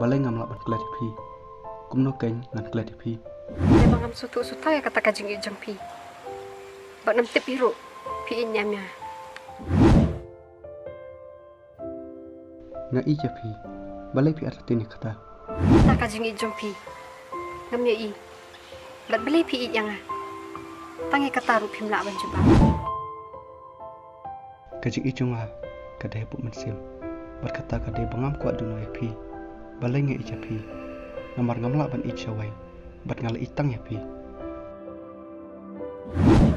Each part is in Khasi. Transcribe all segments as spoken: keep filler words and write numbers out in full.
Balei ngam lah ban klet ïa phi? Kumno kein ngan klet ïa phi? Te ba ngam sngewthuh suta ïa kata ka jingïeit jong phi. Bad ngam tip hi ruh phi ïeit ïa nga. Nga ïeit ïa phi. Balei phi artatien ïa kata? Kata ka jingïeit jong phi ngam ïohi. Bad balei phi ïeit ïa nga? Tang ïa kata ruh phim lah ban jubab. Ka jingïeit jong nga ka dei hapoh mynsiem. Bad kata ka dei ba ngam kwah duh noh ïa phi. Balei nga ïeit ïa phi? Namar ngam lah ban ïeit shawei. Bad nga la ïeit tang ïa phi.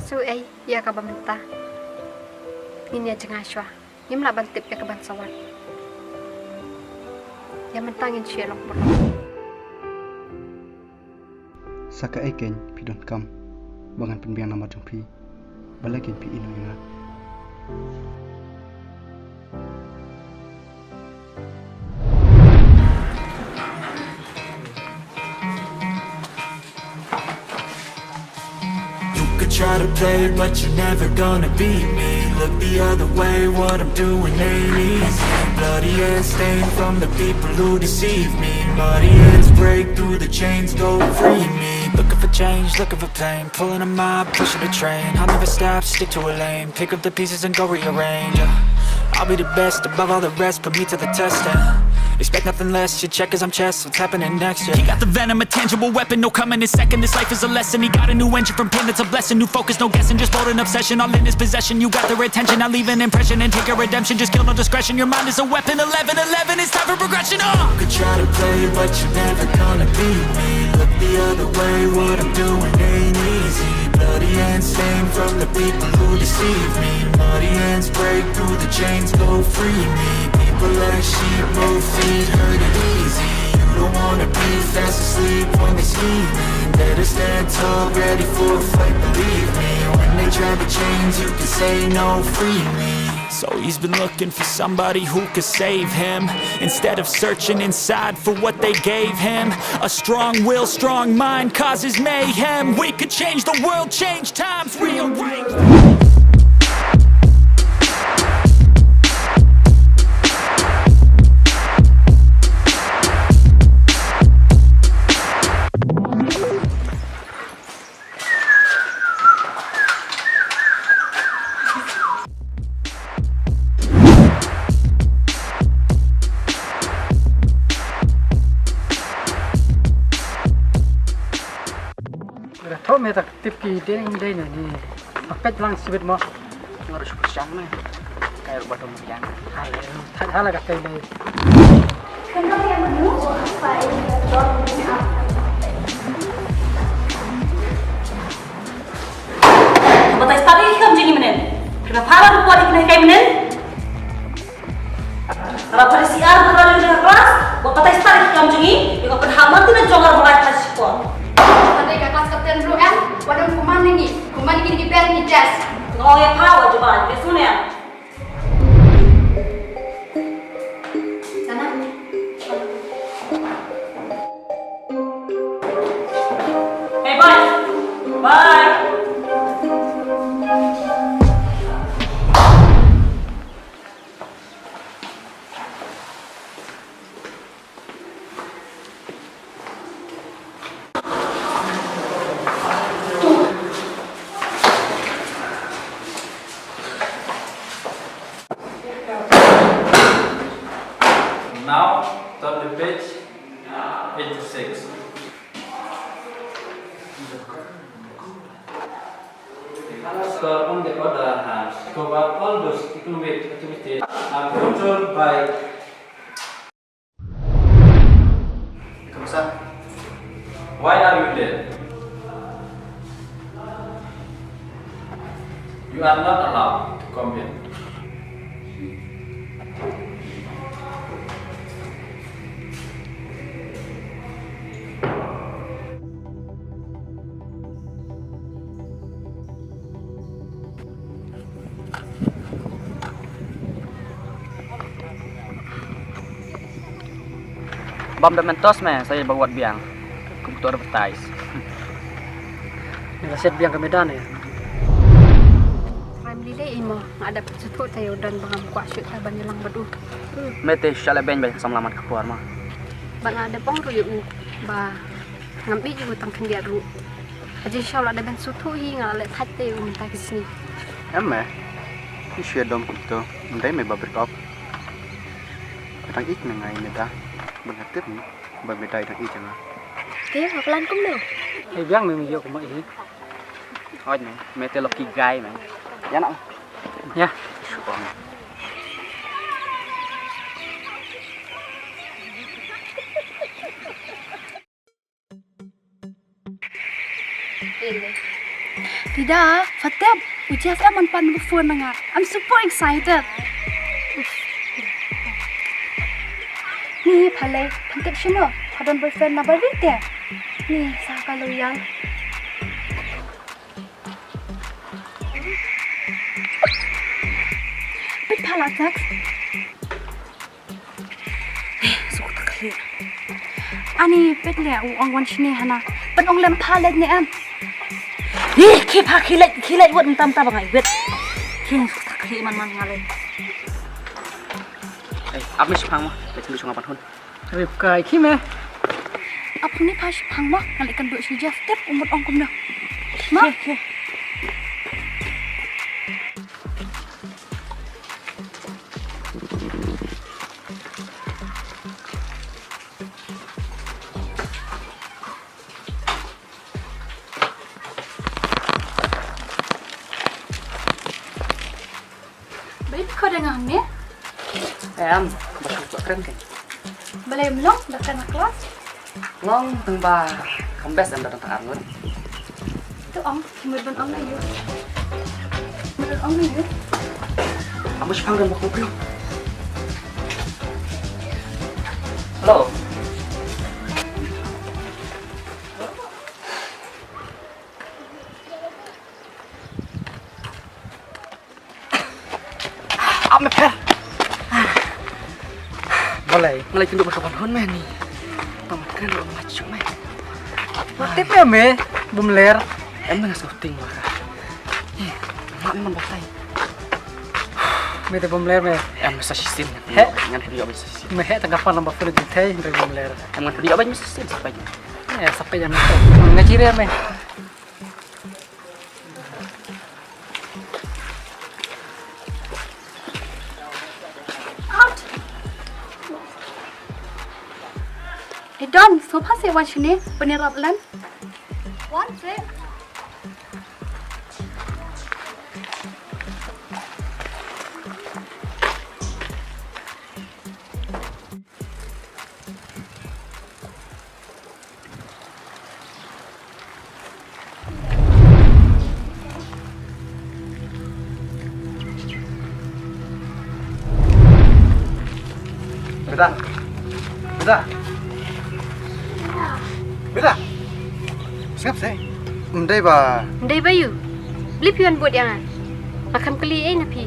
Shu ei ïa kaba mynta. Ngin ïa jngai shuwa. Ngim lah ban tip ïa kaban sa wan. Ïa mynta ngin shu ïalong paralok. Sa kaei kein phi donkam ba ngan pynbiang namar jong phi? Balei kein phi ïehnoh ïa nga? You could try to play, but you're never gonna beat me. Look the other way, what I'm doing ain't easy. Bloody hands stained from the people who deceive me. Muddy hands break through the chains, go free me. Looking for change, looking for pain. Pulling a mob, pushing a train. I'll never stop, stick to a lane. Pick up the pieces and go rearrange. Yeah. I'll be the best above all the rest, put me to the test. And expect nothing less, you check as I'm chess. What's happening next? Yeah. He got the venom, a tangible weapon. No coming in second, this life is a lesson. He got a new engine from pain, that's a blessing. New focus, no guessing, just bold and obsession. All in his possession, you got their attention. I'll leave an impression and take your redemption. Just kill, no discretion, your mind is a weapon. Eleven eleven, it's time for progression. Uh! You could try to play, but you're never gonna beat me. Look the other way, what I'm doing ain't easy. Bloody hands stained from the people who deceive me. Muddy hands break through the chains, go free me. People like sheep, both feet hurt it easy. You don't wanna be fast asleep when they scheming. Better stand tall, ready for a fight, believe me. When they try the chains, you can say no, free me. So he's been looking for somebody who could save him. Instead of searching inside for what they gave him, a strong will, strong mind causes mayhem. We could change the world, change times, rearrange. Nga da thoh me ta tip ki dei dei ne ni. Pakaj lang sibit mo. Nga ruh shu pyrshang ne. Kai ruh ba dong biang. Hale, thad hala ka kai dei. Batai start ïa ki kam jong ngi mynnin. Kynmaw pha la report ïa kine ki kai mynnin. Lada pha da C R, pha da lynti ha klas, wat batai start ïa ki kam jong ngi, ïa ka pynhap martin na jong ngi ba ngi pha shipor. Pha dei ka klas captain ruh em, wat nym command ïa ngi, command ïa kine ki bel ki desk. Nga ong ïa pha wat jubab, ïa sngewbha. Sana. Hey, bye. Bye. Now, turn the page eighty-six. First, on the other hand, cover all those economic activities are controlled by Why are you there? You are not allowed to come here. Bam da mentos me, sa ïa ba wat biang. Kum to advertise. Ni ka set biang ka medan ïa. Ram lile imo, nga da pyrshah tu tayo dan bangam kwah shoot ta ban ïalang bad u. Me te shala ben ba ka samla man ka por ma. Ba nga dep ong ruh ïa u ba ngam ïeit ïa u tang khyndiat ruh. Ka jingshisha la dep ban sngewthuh hi, nga la leh thait te ïa u mynta ki sngi. Em me, phi shu ïadom kumto, ym dei me ba break up. Nga dang ïeit me nga ïa me da, ba nga tip ne ba me dei dang ïeit ïa nga. Te nga plan kumno? Hei biang me me ïoh kumno hi. Hoi me, me te lucky guy me. Ïa na. Ïa. Dida, Fatep, u Jeff em man pan phone na nga. I'm super excited. Ni phalei, phan tip shano, pha don boyfriend na Barbie te. Ni sa ka loyal. Peit pha la text. Eh, suk ta khlieh. Ani peit le u ong wan shane hana. Pyn ong lem pha leit ne em. Eh, khie pha khie leit, khie leit wat mynta mynta ba ngai wet. Khie suk ta khlieh man man nga leit. Eh, ap me shipang ma, leit ndu shong pan hun. Rip kai khie me. Ap ni pha shipang ma, nga leit kynduh sha Jeff tip u mut ong kumno. Ma. Khie, khie. Baby, kau dah ngam ya? Em, baru buat keren kan? Balei ym long, dah kena kelas? Long, tang ba, kambes em dah tang ar ngut. Tu ong, mut ban ong na you. Mut ban ong na you. Kamu sepang dan bakal belum? Hello. Ap me pher. Balei? Nga la kynduh ba ka ban hon me ni. Tang ma kren lo ma chu me. Ma tip me me bym ler. Em nga sngewthuh ba ka. Ma me man batai. Me te bym ler me. Em sa shisien. He? Ngan pynïoh me sa shisien. Me he tang ka phone number phone jingthei hynrei bym ler. Em ngan pynïoh me sa shisien sa peit. Eh sa peit em. Nga chi re me. Out. Eh, Don, sofa se wan shane, pynïarap lang. Wan se. Beta. Beta. Beta. Sngap se. Ym dei ba. Ym dei ba ïu. Balei phi wan bud ïa nga? Nga khlem kylli ei na phi.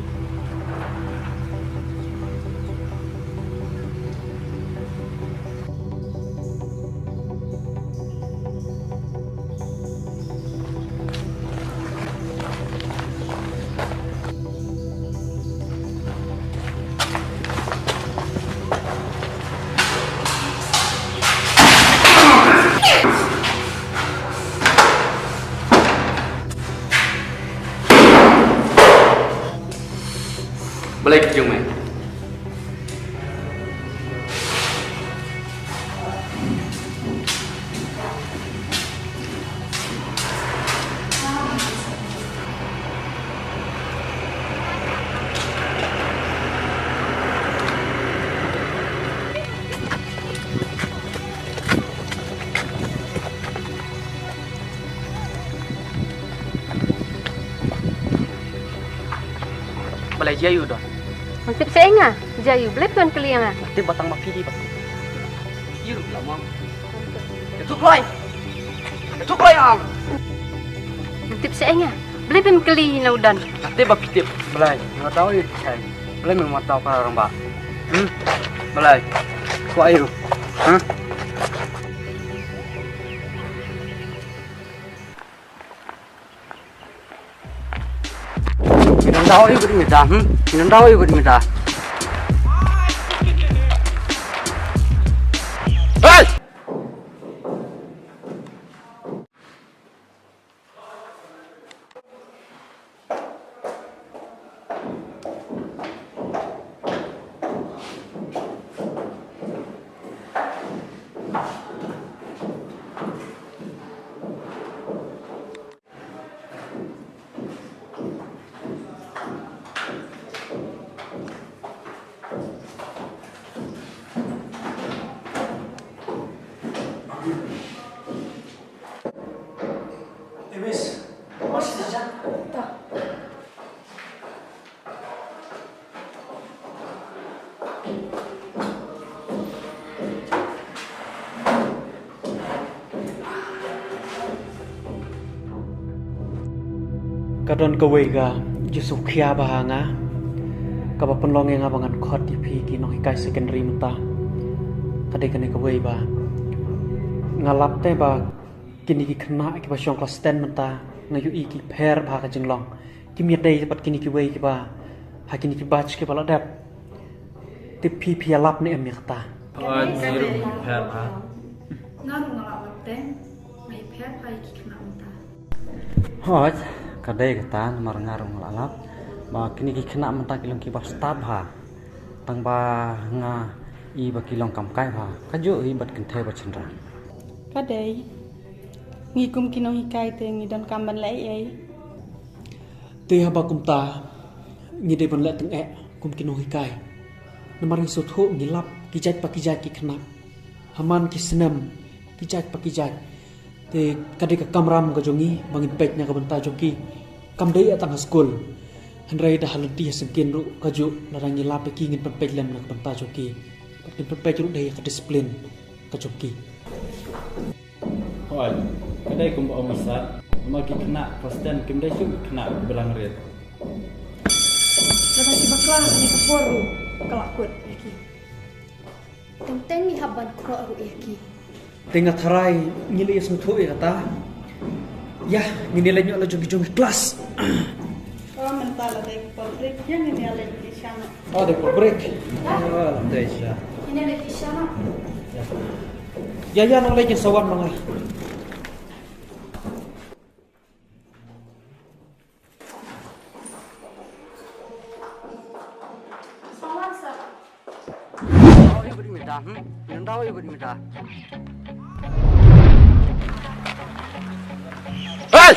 Balei ki jong me? Balei jia ïu Don? Ngam tip seh ïa nga. Jia ïu, balei phi wan kylli ïa nga? Ngam tip ba tang ma phi hi ba. Ïu ruh la mong. Ïa tu kloi. Ïa tu kloi ang. Ngam tip seh ïa nga. Balei phi wan kylli ïa u Don? Ngam tip ba phi tip. Balei? Nga tau ïa phi. Balei me ma tau ka rangbah? Hmm? Balei? Kwah ïu. Huh? Ngi dang daw ïa u bad ngi da, hmm? Ngi dang daw ïa u bad ngi da. Hey! Hey, miss. What's the job? Ka don kawei ka jingsngewkhia bha ha nga, kaba pynlong ïa nga ba ngan khot ïa phi ki nonghikai secondary mynta. Ka dei kane kawei ba nga lap te ba kine ki khynnah kiba shong klas ten mynta, nga ïohi ki pher bha ka jinglong. Kim ïadei pat kine kiwei kiba ha kine ki batch kiba la dep. Te phi, phi ïalap ne em ïa kata? Hooid, ngi ruh ngi pher bha. Nga ruh nga la lap te, nga ïapher bha ïa ki khynnah mynta. Hooid, ka dei kata, namar nga ruh nga la lap ba kine ki khynnah mynta ki long kiba stad bha. Tang ba nga i ba ki long kam kai bha, kajuh hi bad kynthei bad shynrang. Ka dei, ngi kum ki nonghikai te ngi donkam ban leh ei ei? Te haba kumta, ngi dei ban leh tyngeh kum ki nonghikai. Namar ngi sngewthuh, ngi lap ki jait pa ki jait ki khynnah. Ha man ki snem, ki jait pa ki jait. Te ka dei ka kamram ka jong ngi ba ngin peit na ka bynta jong ki. Kam dei tang ha skul, hynrei da ha lynti ha syngkien ruh kajuh, lada ngi lap ïa ki ngin pynpeit lem na ka bynta jong ki. Bad ngin pynpeit ruh da ïa ka disiplin ka jong ki. Hooid, ka dei kumba ong i Sat, namar ki khynnah klas ten kim dei shuh ki khynnah kiba langrit. Lada ki bakla ha kane ka por ruh, ka la kut ïa ki. Teng teng ngi hap ban khroh ruh ïa ki. Te nga tharai ngi la ïasngewthuh ïa kata. Ïa, ngin ïaleit noh la jong ki jong ki klas. Oh, mynta la dei por break, ïa ngin ïaleit ki sha noh. Oh, dei por break. Oh, la dei sha. Ngin ïaleit ki sha noh. Ïa. Ïa, ïa, nang leit kin sa wan ma nga. Hey!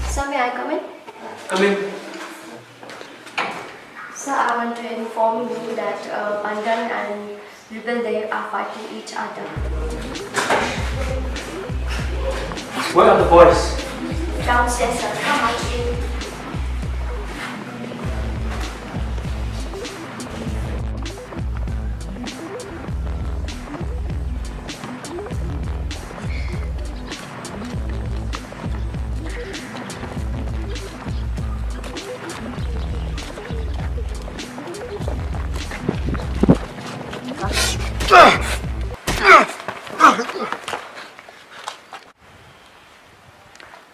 Sir, may I come in? Come in. Sir, I want to inform you that uh, Pandan and Rebel, they are fighting each other. Where are the boys? Downstairs, sir. Come on.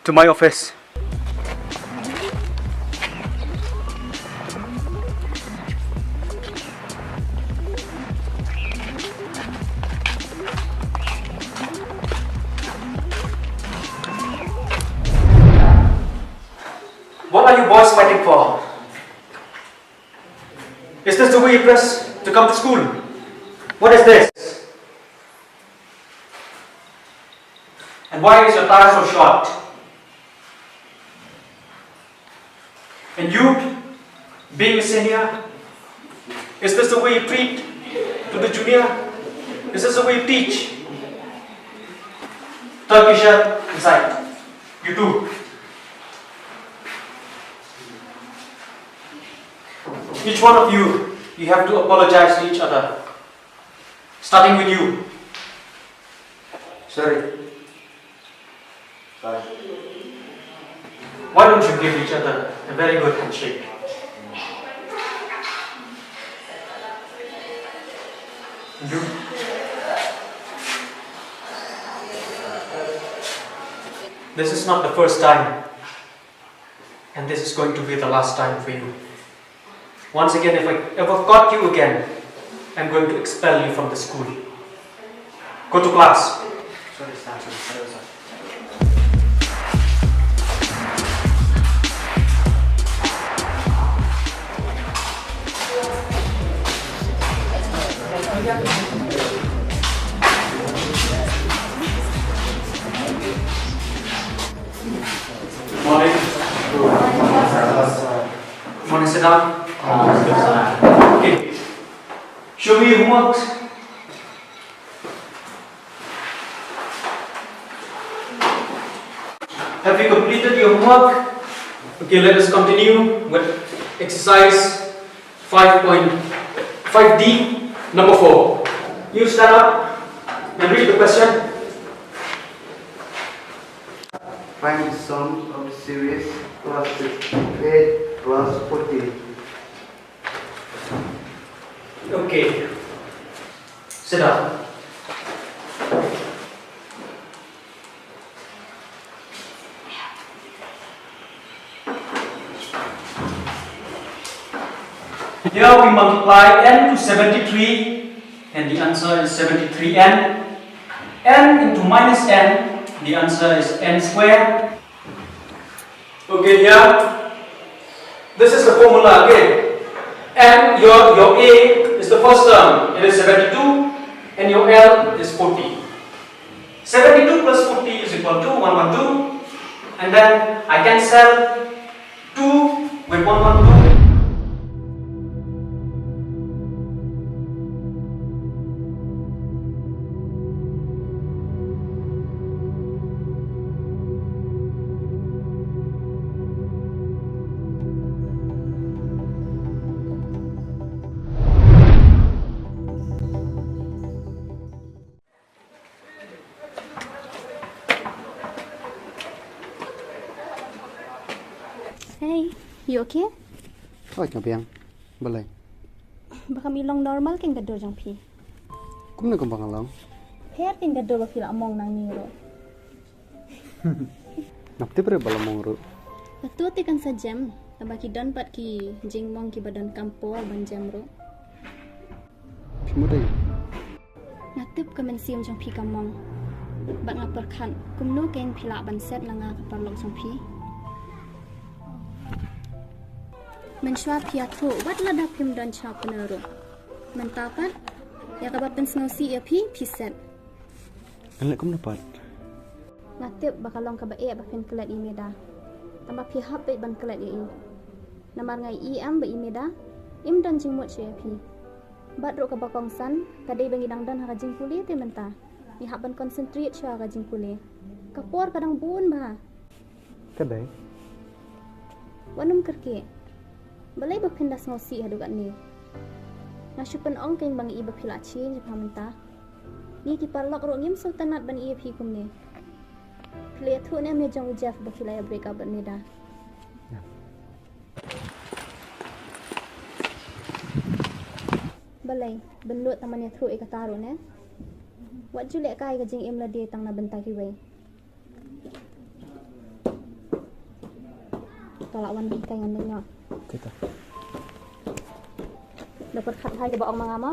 To my office. What are you boys fighting for? Is this the way you dress to come to school? What is this? And why is your tie so short? And you, being a senior, is this the way you treat to the junior? Is this the way you teach? Tuck your shirt inside. You too. Each one of you, you have to apologize to each other. Starting with you. Sorry. Bye. Why don't you give each other a very good handshake? This is not the first time, and this is going to be the last time for you. Once again, if I ever caught you again, I'm going to expel you from the school. Go to class. Sorry, sir. Sorry, sir. Morning. Morning, sit down. Okay. Show me your homework. Have you completed your homework? Okay, let us continue with exercise five point five D, number four. You stand up and read the question. Find the sum of the series plus fifty-eight plus forty. Okay. Sit down. Here we multiply n to seventy-three, and the answer is seventy-three n. N into minus n, the answer is n square. Okay, here. This is the formula, okay? And your, your A is the first term, it is seventy-two, and your L is forty. Seventy-two plus forty is equal to one one two, and then I cancel two with one one two. Hey, you okay? Hooid, nga biang. Balei? Ba kam i long normal kein ka dur jong phi. Kumno kumba nga long? Pher kein ka dur ba phi la mong nangne ruh. Ngam tip re ba la mong ruh. Hato te kan sa jem, naba ki don pat ki jingmong kiba donkam por ban jem ruh. Phi mut ei? Nga tip ka mynsiem jong phi ka mong. Bad nga pyrkhat kumno kein phi lah ban set na nga ka paralok jong phi. Mynshuwa phi ïathuh wat lada phim don sha pyneh ruh. Mynta pat ïa kaba pynsngewsih ïa phi, phi set. Ngan leh kumno pat? Nga tip ba ka long kaba eh ba phin klet ïa i Meda. Tangba phi hap beit ban klet ïa i. Namar nga ïohi em ba i Meda im don jingmut shuh ïa phi. Bad ruh kaba kongsan ka dei ba ngi dang don ha ka jingpule te mynta. Ngi hap ban concentrate shuwa ha ka jingpule. Ka por ka dang bun bha. Ka dei. Wat nym kyrkieh. Balei ba phin da sngewsih haduh katne? Nga shu pynong kein ba nga i ba phi la change bha mynta. Ngi ki paralok ruh ngim sngewtynnat ban i ïa phi kumne. Phi la ïathuh ne em ïa jong u Jeff ba phi la ïa break up bad Meda? Ïa. Balei ban lut tang ban ïathuh ïa kata ruh ne? Wat ju leh kai ka jingim lade tang na bynta kiwei. To lah wan hikai ngan leit noh. Kita. Da pyrkhat bha ïa kaba ong ma nga mo.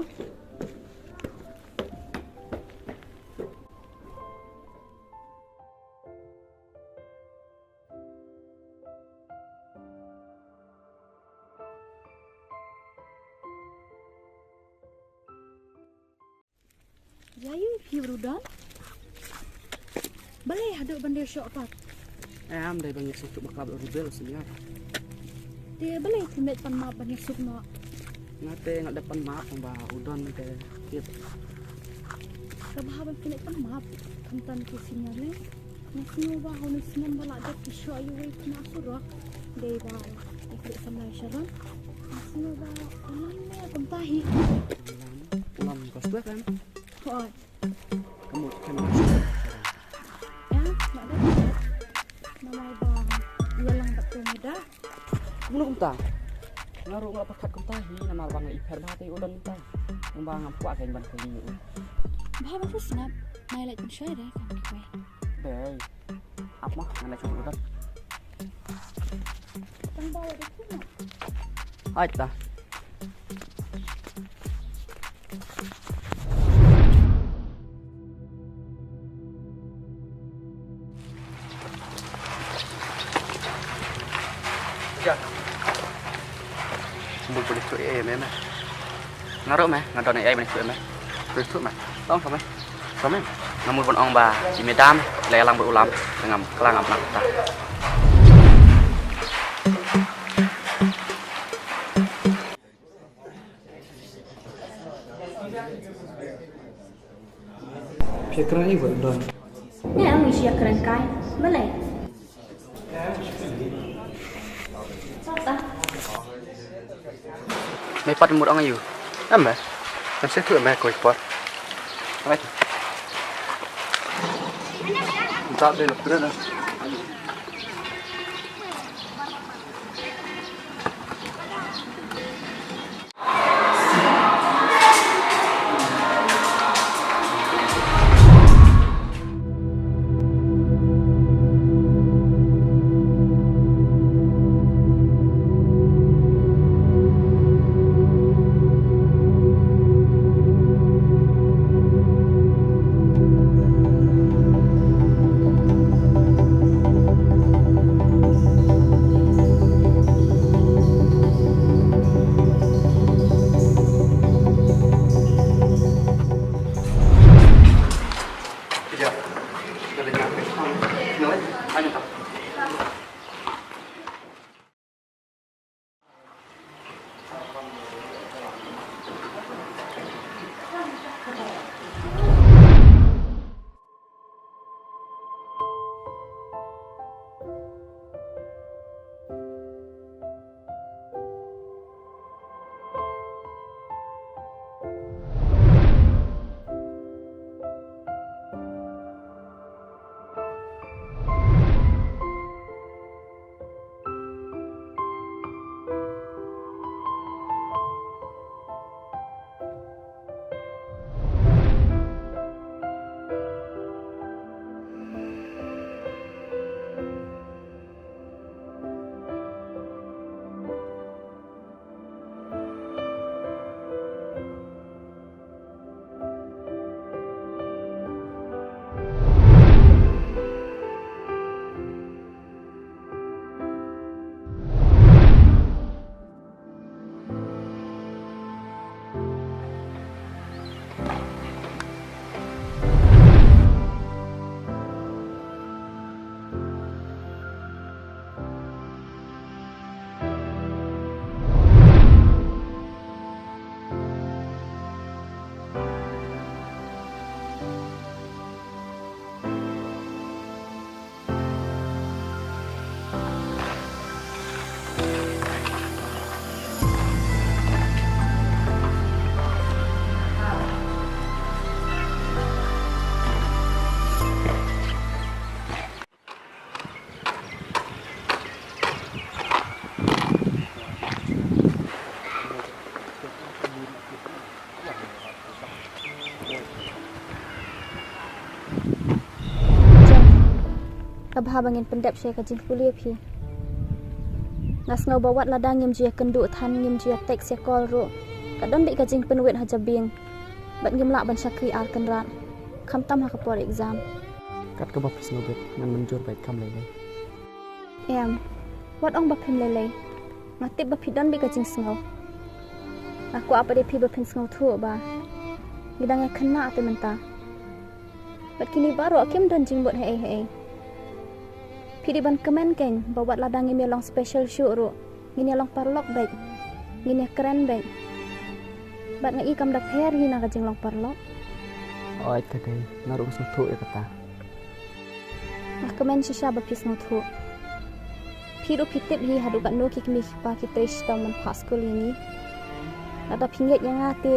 Ïa ïa phi Rudon. Balei haduh ban dei shoh pat? Em, dei ban ïa suk ba ka ba rubel senior. Te balei phim leit pan map ban ïa suk noh? Nga te nga dep pan map ba u Don te tip. Ka bha ban phi leit pan map khamtam ki senior ne. Nga sngew ba ha une u snem ba la dep ki shoh ïa wei na surok. Dei ba i khreh samla Sharon. Nga sngew ba u Lam ne kumta hi. U Lam, u Lam klas dua kan? Hooid. Ka mut kan. Ïa, la dep. Namar ba ïa lang bad ka Meda. Mano kumta? Nga ruh nga Pyrkhat kumta hi namar ba nga i pher bha te u don mynta. Kumba ngam kwah kein ban kylli ïa u. Bha ba phi sngap, nai leit pynshoi re kam ki kwai. Dei. Ap ma, ngan leit shong u don. Tang ba leit phi ma. Hait ta. Ja. Mut ban ïathuh ei ei me me. Nga ruh me, nga don ei ei ban ïathuh ei me. Ban ïathuh me. Long sa me. Sa me. Nga mut ban ong ba i madam la ïalang bad u Lam, ngam kla ngam lang ta. Phi kren ïa u don. Ïa, ngi shu kren kai. Balei? Sata. Me pat mut ong ïa u. Em me. Em se tu em me koi por. Right. That little bit. Jeff, ka bha ba ngin pyndep sha ka jingpule phi. Nga sngew ba wat lada ngim ju ïakynduh than, ngim ju ïa text ïa call ruh, ka don beit ka jingpynwit ha jabieng. Bad ngim lah ban shakri ar kynrad, khamtam ha ka por exam. Kat kaba phi sngew beit, ngan mynjur beit, kham lei lei. Em, wat ong ba phim lei lei. Nga tip ba phi don beit ka jingsngew. Nga kwah pat ïa phi ba phin sngewthuh ba ngi dang ïakhynnah te mynta. Bad kine baroh kim don jingmut haei haei. Phi dei ban kmen kein ba wat lada ngim ïa long special shuh ruh, ngin ïa long paralok beit, ngin ïa kren beit. Bad nga i kam da pher hi na ka jinglong paralok. Hooid ka dei, nga ruh nga sngewthuh ïa kata. Nga kmen shisha ba phi sngewthuh. Phi ruh phi tip hi haduh katno ki kmie ki kpa ki trei shitom ban phah skul ïa ngi. Lada phi ngeit ïa nga te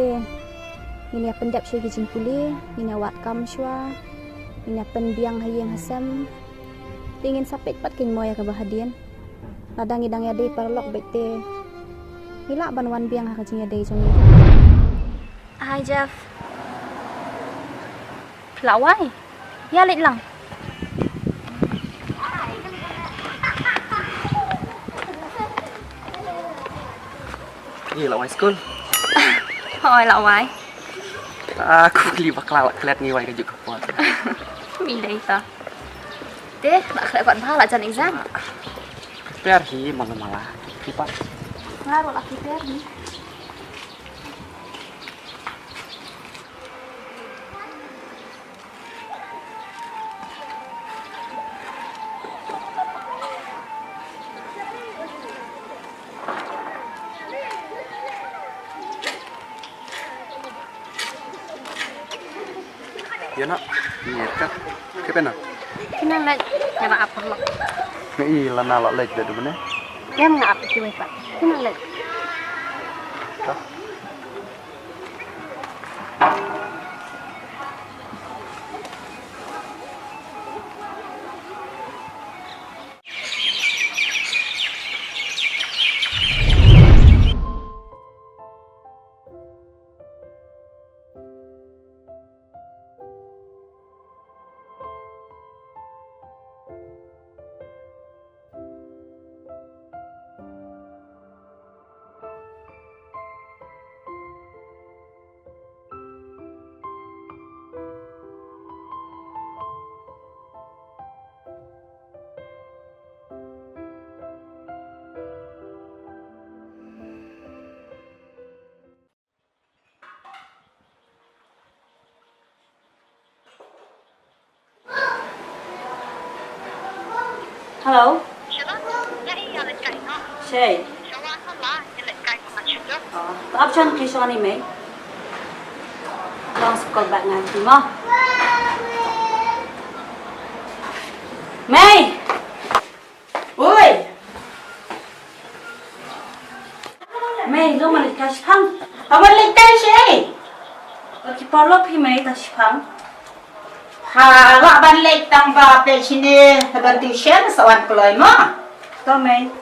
ngin ïa pyndep sha ki jingpule, ngin ïa wad kam shuwa, ngin ïa pynbiang ha ïing ha sem. Te ngin sa peit pat kein mo ïa kaba hadien. Lada ngi dang ïadei paralok beit te Ngi lah ban wan biang ha ka jingïadei jong ngi. Hi Jeff. Phi la wai? Ïa leit lang. Ïa la wai skul. Hooid la wai. Ah, khublei bakla la klet ngi wai ka juk ka por. Mi dei ta. Te, la klet pat bha la jan exam. Prepare hi mano mala. Prepare. Nga ruh la prepare hi. Ïa na, ni ka. Ke pena? Kena lek, kena apa lo? Ngi la na la lek de dum ne. Yang nga apa kiwei pa. Kena lek. Ka. Hello. Shei. Oh, to ap chan ki shoni mei. Long sukol bak ngan ti mo. Mei. Ui. Mei, lo malik ka shipang. Awan lek tai shi. Ki parlok hi mei ta shipang. Ha, la ban lek tang ba pe shini ban tuition sa wan kloi mo. To mei.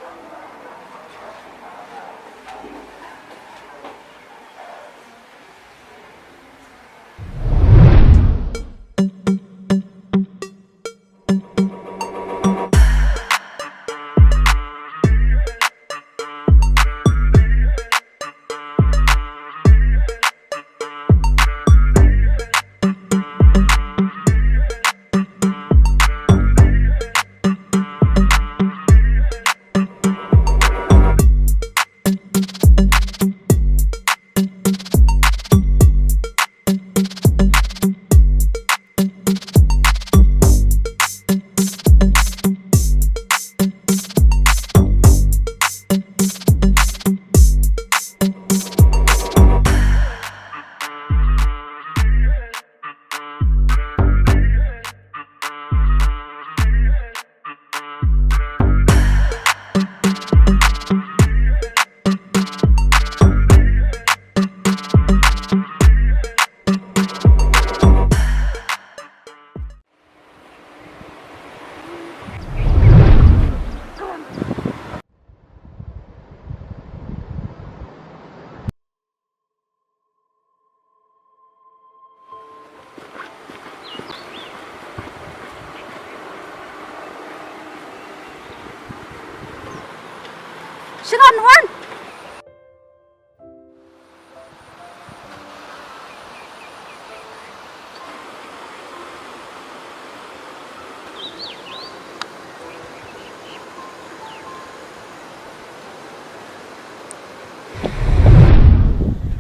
Sharon, wan.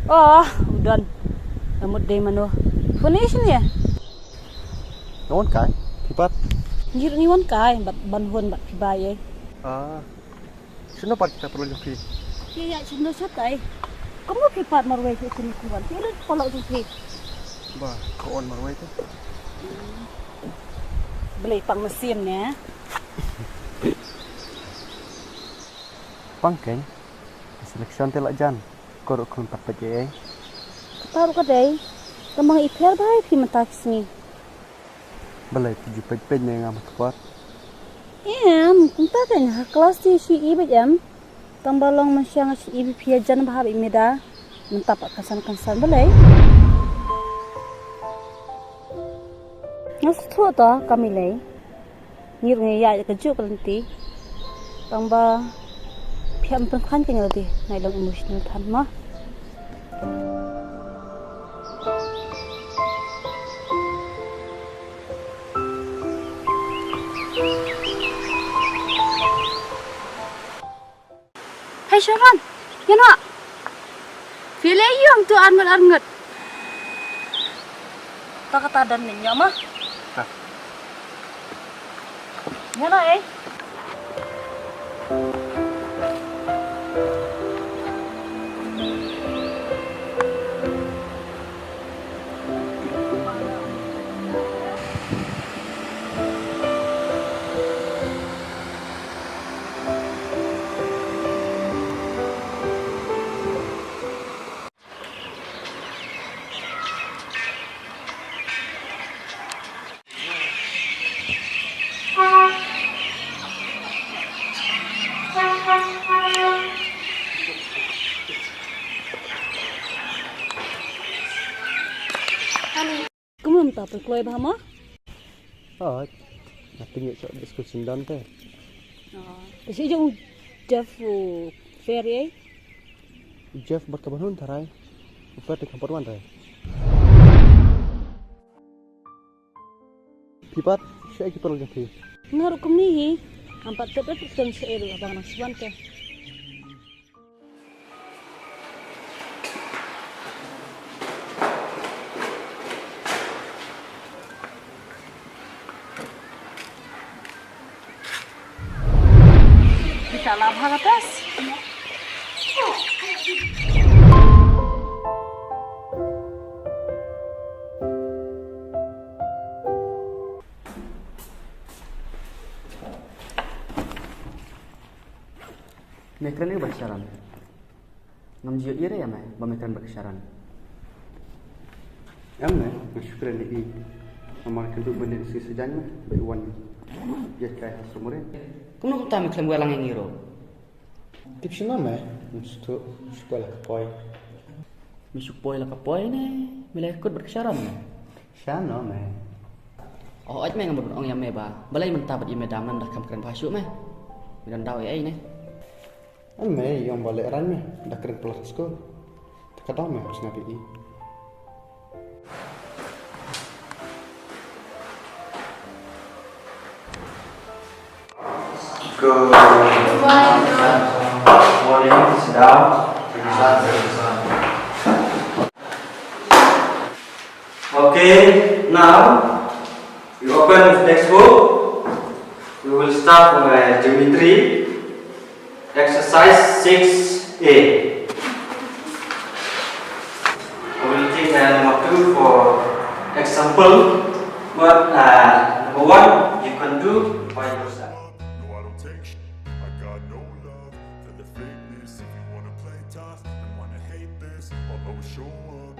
Oh, u don. Namut dei mano. Phone ïa shane? Nga wan kai, phi pat? Ngi ruh ngi wan kai, bad ban hun bad phi bai ei. Ah. Shano pat kita paralok jong phi? Ïa, ïa, shano shatai. Kumno phi pat marwei phi kuni kumwan. Phi lut paralok jong phi. Ba, ka on marwei te. Blei pang masin ne. Pang keng. Selection te la jan. Ko ruh khun pat peit ei. Kata ruh ka dei. Ka mang i pher bai phi mynta ki sngi. Balei phi ju peit peit ne nga ma ka por. Em, kumta ka nga ha klas ti shi i beit em. Tang ba long mynsiem nga shu ïa phi ïa jan bha ba i meda. Mynta pat kynsan kynsan balei? Nga sngewthuh to ka Milei. Ngi ruh ngi ïaid ka juk ka lynti. Tang ba phi am pynkhan ka ngi lynti. Nai long emotional than ma. Hei Sharon, ïa noh. Phi leh ïa tu arngut arngut. Ta kata don ni nyama. Ïa noh eh. Kumno mynta phi kloi bha mo? Hooid. Nga pynïoh sha school syndon te. Te shi jong u Jeff u Fer ei? U Jeff bad ka Banhun tharai. U Fer te kham pat wan re. Phi pat shu ai ki paralok jong phi. Nga ruh kumne hi. Ngam pat tip ïa phi teng shu ai ruh ba nga nang shu wan te. Kita lah bha ka test. Me kren ïa u Basharan. Ngam ju ïohi re ïa me ba me kren bad ka Sharon. Em me, nga shu kren ïa i. Namar kynduh mynne shisha jaiñ me ba i wan ïaid kai ha Sumrin. Kumno kumta me khlem wai lang ïa ngi ruh? Tip shano me, me shu, shu poi la ka poi. Me shu poi la ka poi ne me la ïakut bad ka Sharon me? Shano me? Oh, ait me, ngam ong ïa me ba balei mynta bad i me da man da kham kren bha shuh me. Me don daw ïa ei ne? Em me, ïong ba lehrain me da kren palat ha skul. Te ka daw me, sngap ïa i. Good morning. Morning. Sit down. Okay, now we open the textbook. We will start from, uh, geometry. Exercise six A. We will take, uh, number two for example. But, uh, number one, you can do by yourself. No, I don't take sh-, I got no love for the fakeness. If you wanna play tough and wanna hate this, I'll always show up.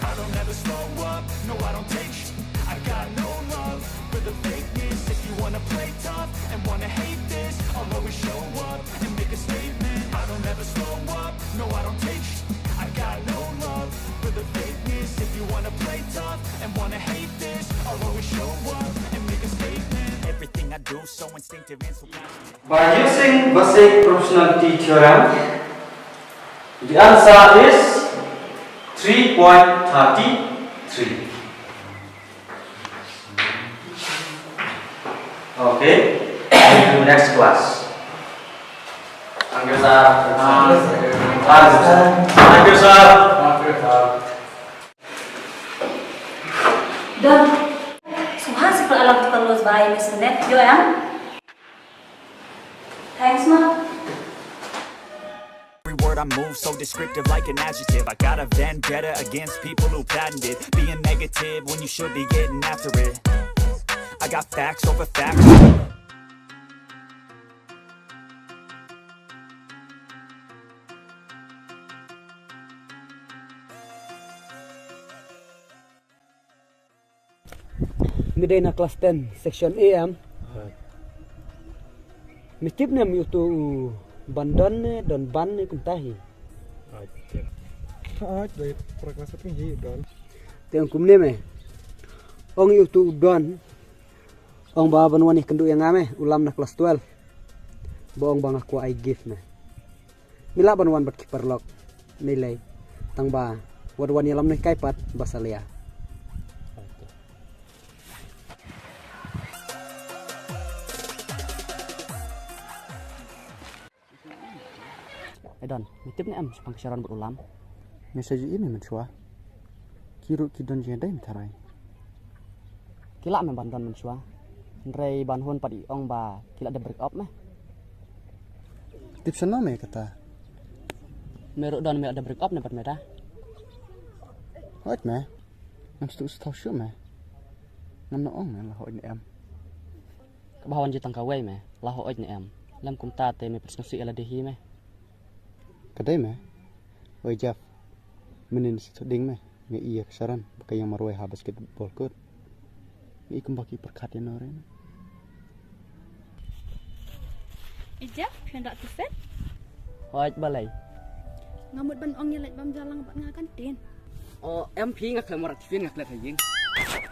I don't ever slow up, no, I don't take sh-, I got no love for the fakeness. If you wanna play tough and wanna hate this, I'll always show up and make a statement. I don't ever slow up, no, I don't take sh-, I got no love for the fakeness. If you wanna play tough and wanna hate this, I'll always show up and make a statement. Everything I do so instinctive and so passionate. By using Vasek proportionality theorem, the answer is three point three three. Okay, to the next class. Thank you, sir. Thank you, sir. Don, sngewbha sa pynlong alam tukar los ba ai mes ne. Yo em. Thanks, ma. Every word I move so descriptive like an adjective. I got a vendetta against people who patented being negative when you should be getting after it. I got facts over facts. Me dei na class ten, section A em. Me tip ne em ïa uto u Ban don ne, don ban ne kumta hi. Hooid, dei para klas sapphi hi don. Te ong kumne me. Ong ïa utu u don. Ong ba ban wan ïakynduh ïa nga me, u Lam na klas twelve. Ba ong ba nga kwah ai gift me. Me lah ban wan bad ki paralok. Nilai. Tang ba wat wan ïalam ne kai pat ba salia. Ai don, me tip ne em shaphang ka Sharon bad u Lam? Me sa ju ïohi me mynshuwa. Ki ruh ki don jingïadei me tharai. Ki lah me ban don mynshuwa. Hynrei ban hun pat i ong ba ki lah da break up me. Tip shano me kata? Me ruh don me lah da break up ne bad me da. Hooid me. Ngam sngewthuh shuh me. Ngam nang ong me la hooid ne em. Kaba wan ju tang kawei me, la hooid ne em. Lem kumta te me pyrshang sngewsih ïa lade hi me. Ka dei me. Oi Jeff. Mynnin sa ding me. Nga ïa ka Sharon ba ka ïeng marwei ha basketball court. Nga i kumba ki pyrkhat ïa nore me. Ijak, phi ïa da tuset? Hooid balei? Nga mut ban ong ïa leit bam jalang bad nga kantin. O em phi, nga khlem rat phi, nga klet ha ïing.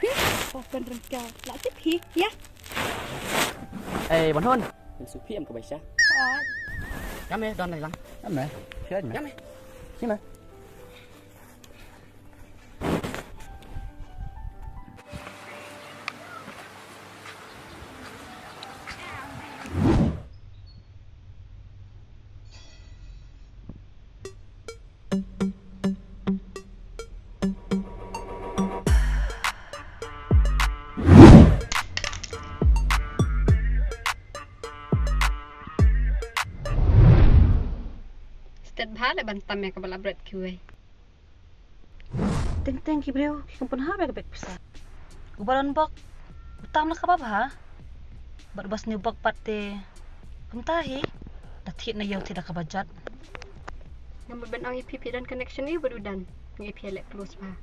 Phi? O kan rengka. La tip phi ïa. Ei ban hon. Kan su phi em ka bai sha. Hooid. Ïa me don lai lang. Ïa me. Phi ïa me. Ïa me. Phi me. Stet bha le ban tam ïa ka ba la bret kiwei. Teng teng ki briew ki kam pynhap ïa ka bag pisa. U ba don bok u tam la kaba bha. Bad u ba sniew bok pat te kumta hi. Da thied na ïew thied da kaba jot. Ngam ban ong ïa phi phi don connection ïa u bad u Dan. Ngi phi leh close bha.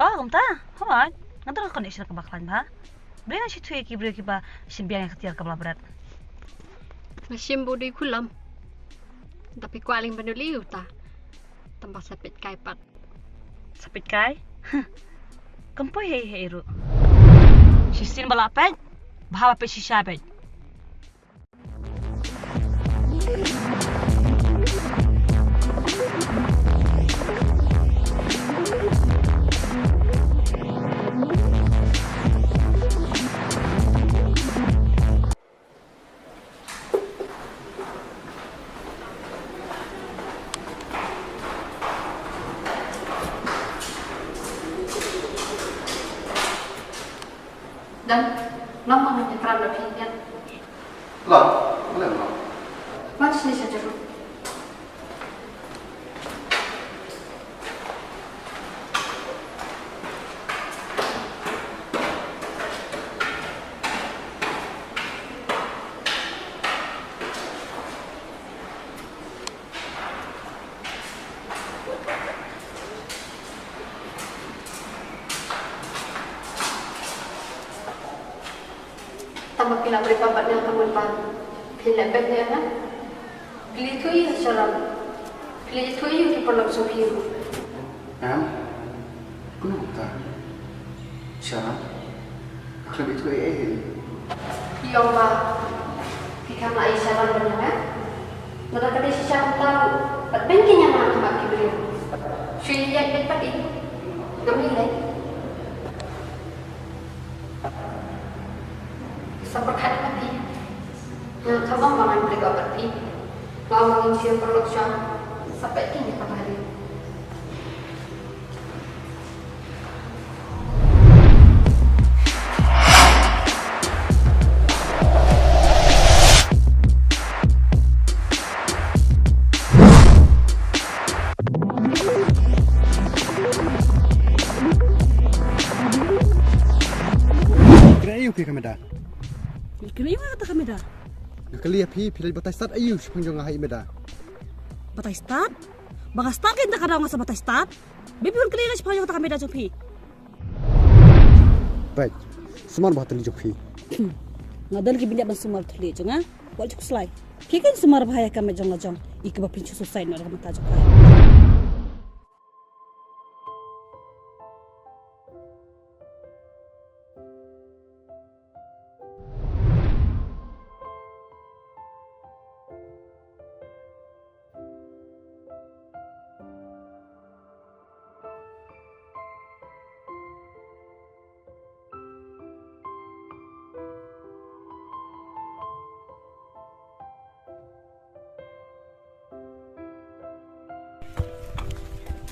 Oh kumta. Hooid. Nga don connection kaba khlaiñ bha. Briew nga shi thui ki briew kiba shim biang ïa ka tiar kaba la bret. Nga shim bu dei kulam. Da phi kwah ling ban u liu ta. Tang ba sa peit kai pat. Sa peit kai? Huh. Kam poi hei hei ruh. Shisien ba la peit. Bha ba peit shisha peit. Dan, lama nga ïa pran da phi ïa. Lah, boleh lah. Wan sini saja dulu. Tang ba phi la bret papat ïa ka mut ba phin leh bad ïa nga. Phi la ïathuh ïa u Sharon. Phi la ïathuh ïa ki paralok jong phi ruh. Em? Kumno kumta? Sharon? Nga khlem ïathuh ei ei hi. Phi ong ba phi khlem lah ïa Sharon ban ïa nga. Lada ka dei shisha kumta ruh, pat beiñ kein ïa nga ha khmat ki briew. Shu ïaid beit pat ïa nga. Ngam ïaleh. Sa pyrkhat ïa phi. Nga khlem ong ba ngan break up bad phi. Nga ong ba ngin shu ïa paralok shuwa. Sa peit kein ïa kaba dei. Kren aïu phi ka Meda? Kren aïu nga kata ka Meda? Nga kylli ïa phi, phi leit batai stad aïu shaphang jong nga ha i Meda? Batai stad? Ba nga stad kein da ka daw nga sa batai stad. Baby un kylli nga shaphang jong kata ka Meda jong phi. Bad sumar ba ha thylliej jong phi. Nga don ki bynta ban sumar thylliej jong nga. Wat ju khuslai. Phi kan sumar bha ïa ka met jong la jong, ïa kaba phin shu suicide noh ha ka mynta jong phi.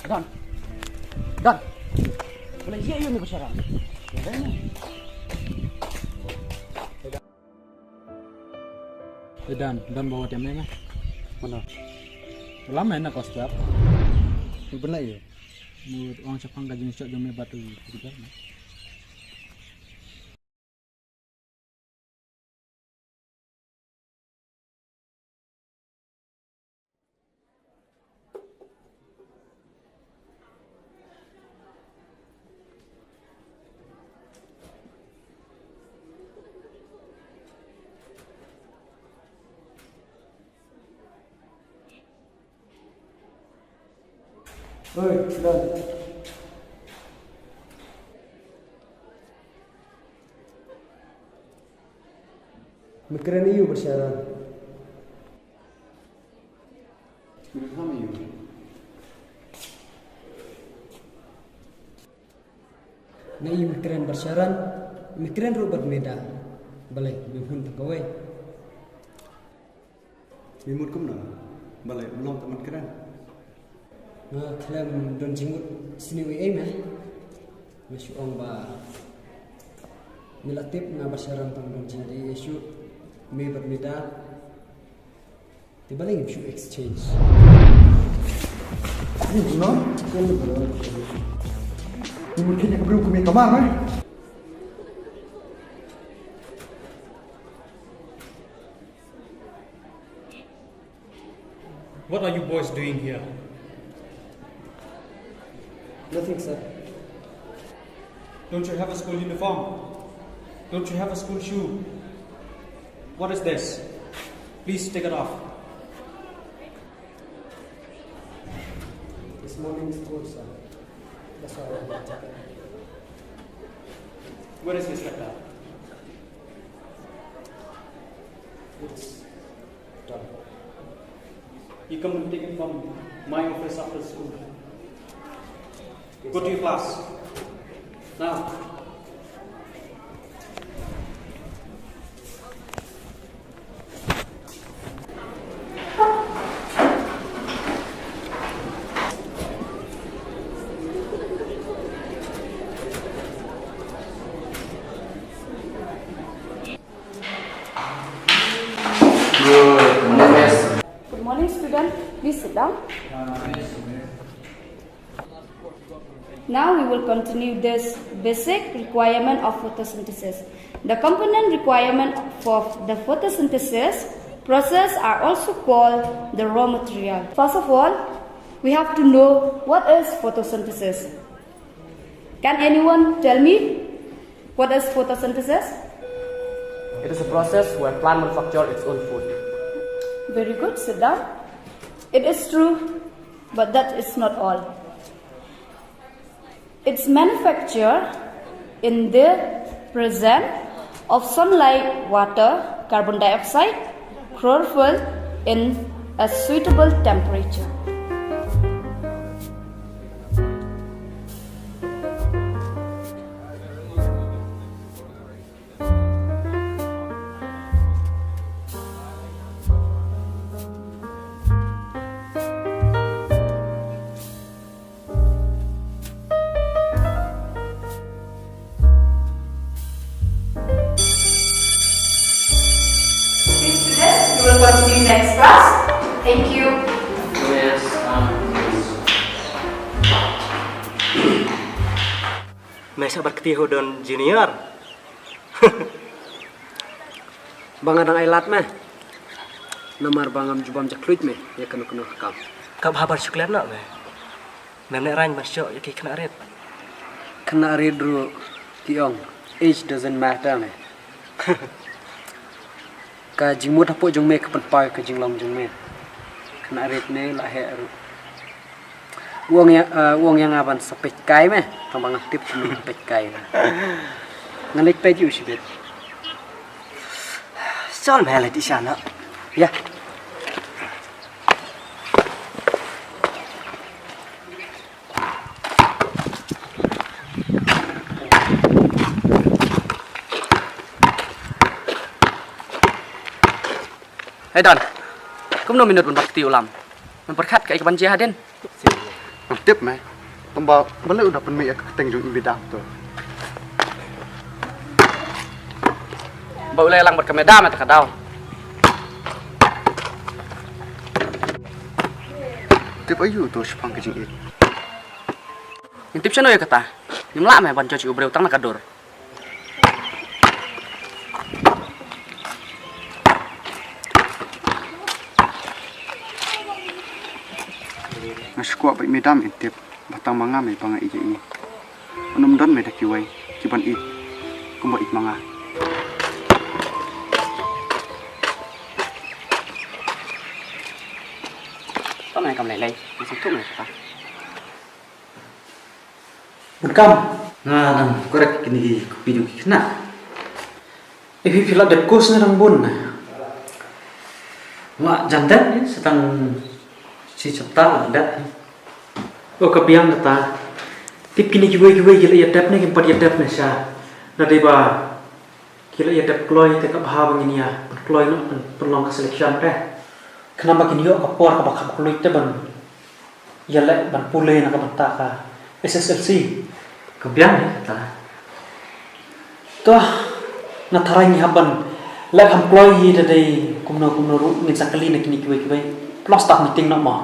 Don. Don. Boleh ïa ïa ni bersyarat. Don, don bawa tiam ni mah. Mana? Lama na kos bab. Benar ya. Mut ong chapang ka jingshok jong me batu. Oi, Don. Me kren ïa u Barsharan. Me kren ïa u. Nga ïa me kren Barsharan, me kren ruh bad Meda. Balei me hun tang kawei. Me mut kumno? Balei, me long ka mat kren? Nga khlem don jingmut sniew ei ei me. Nga shu ong ba me la tip nga Barsharan tang don jingmut ei ei shuh. Me bad Meda. Te balei ngim shu exchange? Ni no, ni no. Ni mut kine ka briew kum ïa ka mar, eh? What are you boys doing here? Nothing, sir. Don't you have a school uniform? Don't you have a school shoe? What is this? Please take it off. This morning school, sir. That's why I want my jacket. Where is your sweater? It's done. You come and take it from my office after school. Go to your class. Now. Good morning, miss. Good morning, student. Please sit down. Now we will continue this basic requirement of photosynthesis. The component requirement for the photosynthesis process are also called the raw material. First of all, we have to know what is photosynthesis. Can anyone tell me what is photosynthesis? It is a process where plant manufacture its own food. Very good, sit down. It is true, but that is not all. Its manufacture in the presence of sunlight, water, carbon dioxide, chlorophyll in a suitable temperature. Okay, students, we will continue next class. Thank you. Yes, um, yes. Me sa bar kti ho don junior. Ba nga dang ai lad me. Namar ba ngam ju bam jakluit me ïa kano kano ka kam. Kaba habar suklet noh me. Nane rain ban shoh ïa ki khynnah rit. Khynnah rit ruh ki ong age doesn't matter me. Ka jingmut hapoh jong me ka pynpaw ïa ka jinglong jong me. Kane rit ne la heh ruh. U ong ïa, eh, u ong ïa nga ban sa peit kai me, tang ba nga tip kumno peit kai. Nga leit peit ïa u shibit. Sol me leit ïa sha noh. Ïa. Hei Don, kumno minot ban bat kti u Lam? Ngan pyrkhat kaei kaban jia hadien. Ngam tip me. Tang ba balei u da pynmih ïa ka kyrteng jong i Midam to. Ba u leh lang bad ka Midam ïa ta ka daw. Tip aïu to shaphang ka jingïeit? Ngin tip shano ïa kata? Ngim lah me ban judge ïa u briew tang na ka dur. Nga shu kwah ba i Midam in tip ba tang ma nga me ba nga ïeit ïa i. Ym don me da kiwei kiban ïeit kumba ïeit ma nga. Tang me kam lei lei, nga sngewthuh me kata. Bun kam. Nga dang korek kine ki kopi jong ki khynnah. Eh, phi, phi la dep course ne dang bun ne? Nga jan dep ne, sa tang shi chapter la dep ne. O ka biang kata. Tip kine kiwei kiwei ki la ïa dep ne kim pat ïa dep ne sha. Lada dei ba ki la ïa dep kloi te ka bha ba ngin ïa pynkloi noh, pyn, pynlong ka selection te. Khnang ba kin ïoh ka por kaba kham khluit te ban ïaleh ban pule na ka bynta ka S S L C. Ka biang hi kata. To, nga tharai ngi hap ban leh kham kloi hi, da dei kumno kumno ruh ngin sa kylli na kine kiwei kiwei. Pynlong staff meeting noh mo.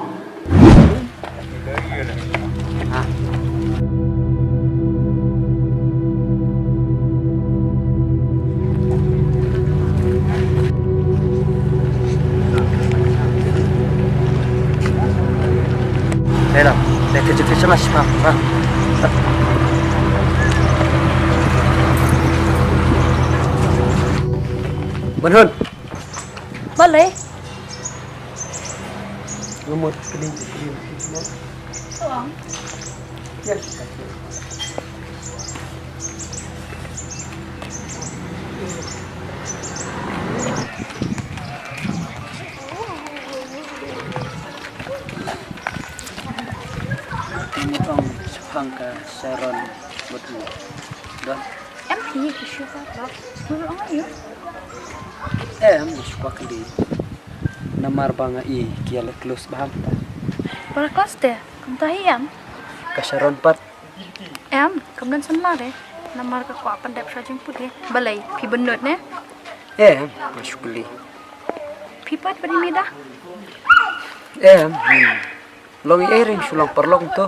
Hello, le kecil kecil mas pa. Ban hun. Balei? Ngamut kling kling. Tuang. Yes. Ngi ong shaphang ka Sharon Batu. Don. Em phi ki shu ka ba. Ngi ong aïu? Em, ngi shu kwah kylli. Namar ba nga i ki ïaleh close bha mynta. Para klas te, kumta hi em? Ka Sharon pat. Em, kam don samla de. Namar ka kwah pyndep sha jingput hi. Balei, phi bynnud ne? Em, nga shu kylli. Phi pat bad i Mida? Em, hmm. Long i Erin shu long paralok to.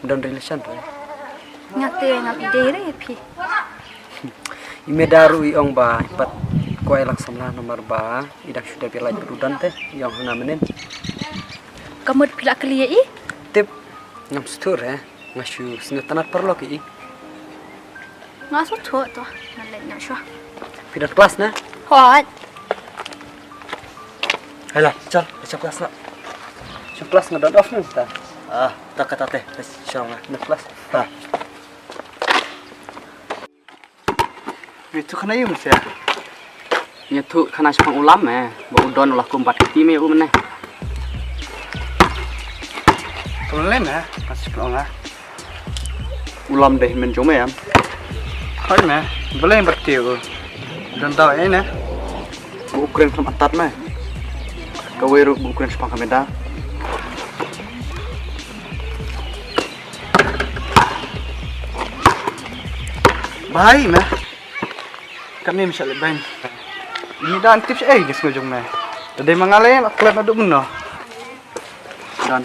Don relation to. Nga te ngam i dei re phi. I Mida ruh i ong ba i pat kwah ïalang samla namar ba i dang shu dep ïa lait bad u Don te, i ong hana mynnin. Ka mut phi la kylli ïa i? Tip, ngam sngewthuh re, nga shu sngewtynnat paralok ïa i. Nga sngewthuh to, nga leit noh shuwa. Phi don klas ne? Hooid. Hai la, chal, chal klas na. Chal klas na, don off na ta. Ah, ta kata te, chal na. Na klas. Ah. Ngi tu khana yum sia. Ngi tu khana shaphang u Lam me, ba u Don u la kum bat kti me u mene. Kum le me, pas shaphang la. U Lam dei hynmen jong me em? Hooid me, balei em bad kti u? Don daw ei ne? Ba u kren khlem atat me. Kawei ruh ba u kren shaphang ka Mida. Bha ei me. Kane me sha leh beiñ. Ni da tip sha ei ka sngew jong me. Te dei ma nga lei la klet naduh mynno. Don.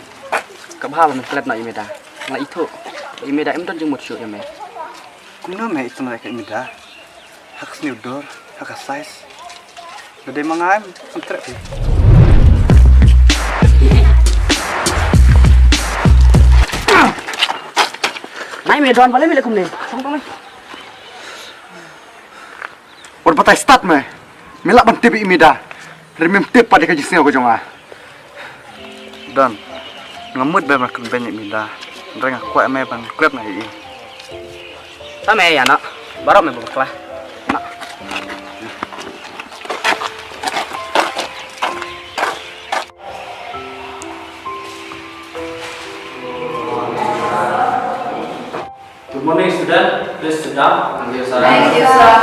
Ka bha ba men klet noh ïa me da. Nga la ithuh ba ïa me da em don jingmut shuh ïa me. Kumno me ithuh noh ïa ka ïa me da? Ha ka sniew dur, ha ka size. Te dei ma nga em, em treh phi. Nai me Don, balei me leh kumne? Tong tong. Wat batai start me. Me lah ban tip ïa i Mida. Hynrei mem tip pat ïa ka jingsngew ka jong nga. Don. Nga mut ban kren beiñ ïa i Mida. Hynrei nga kwah me ban klet nga ïa i. Tang me ïa na. Baroh me bakla. Na. Good morning, student. Please sit down. Thank you, sir. Thank you, sir.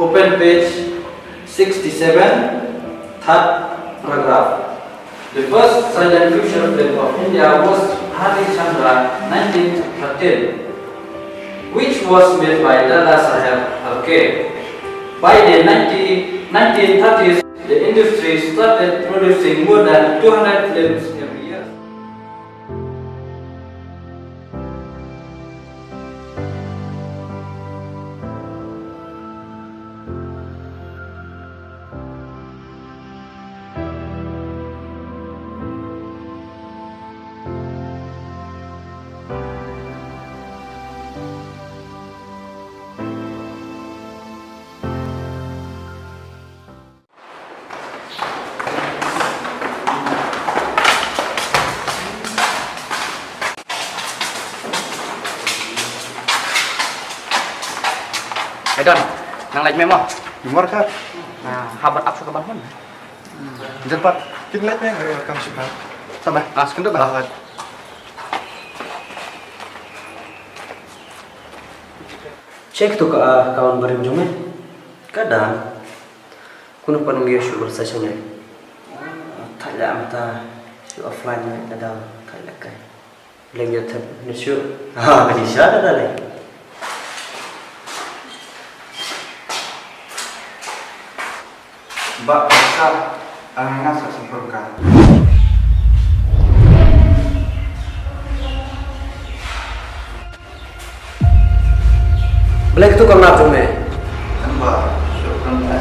Open page sixty-seven, third paragraph. The first silent feature film of India was Hari Chandra, nineteen thirteen, which was made by Dada Saheb Phalke. By the nineteen, nineteen thirties, the industry started producing more than two hundred films every year. Hey Don, nang leit me mo? Nimar ka. Na, habar ap suka ban hon. Jempat. Kin leit me, kam suka. Sama. Ah, sekendut bah. Check tu ka account barim jong me. Ka dang. Kumno pat nang ïoh shuh ban sa shane? Thait la mynta shu offline ne ka dang thait la kai. Leng ïoh thep ne shuh. Ha, ka di sha da da leng. Ba ka sa, ang nga sa sempurna. Balei katu ka map jong me? Kan ba, shuh kan ba.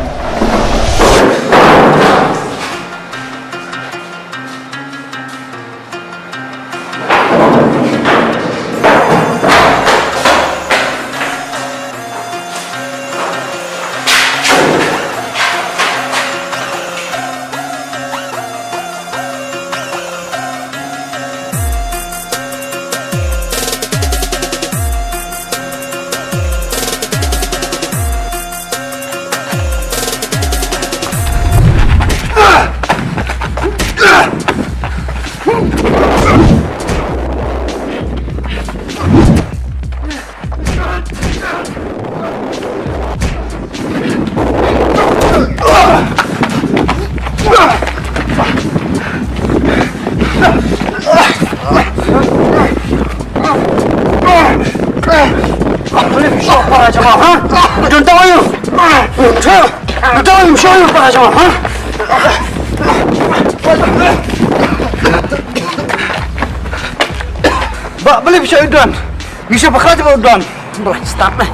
Balei phi shoh para jong nga, ha? Don tang aïu? Don tang aïu shoh ïa para jong nga, ha? Ba, balei phi shoh ïa u Don? Ngi shu bakla jong u Don. Ba, start ne.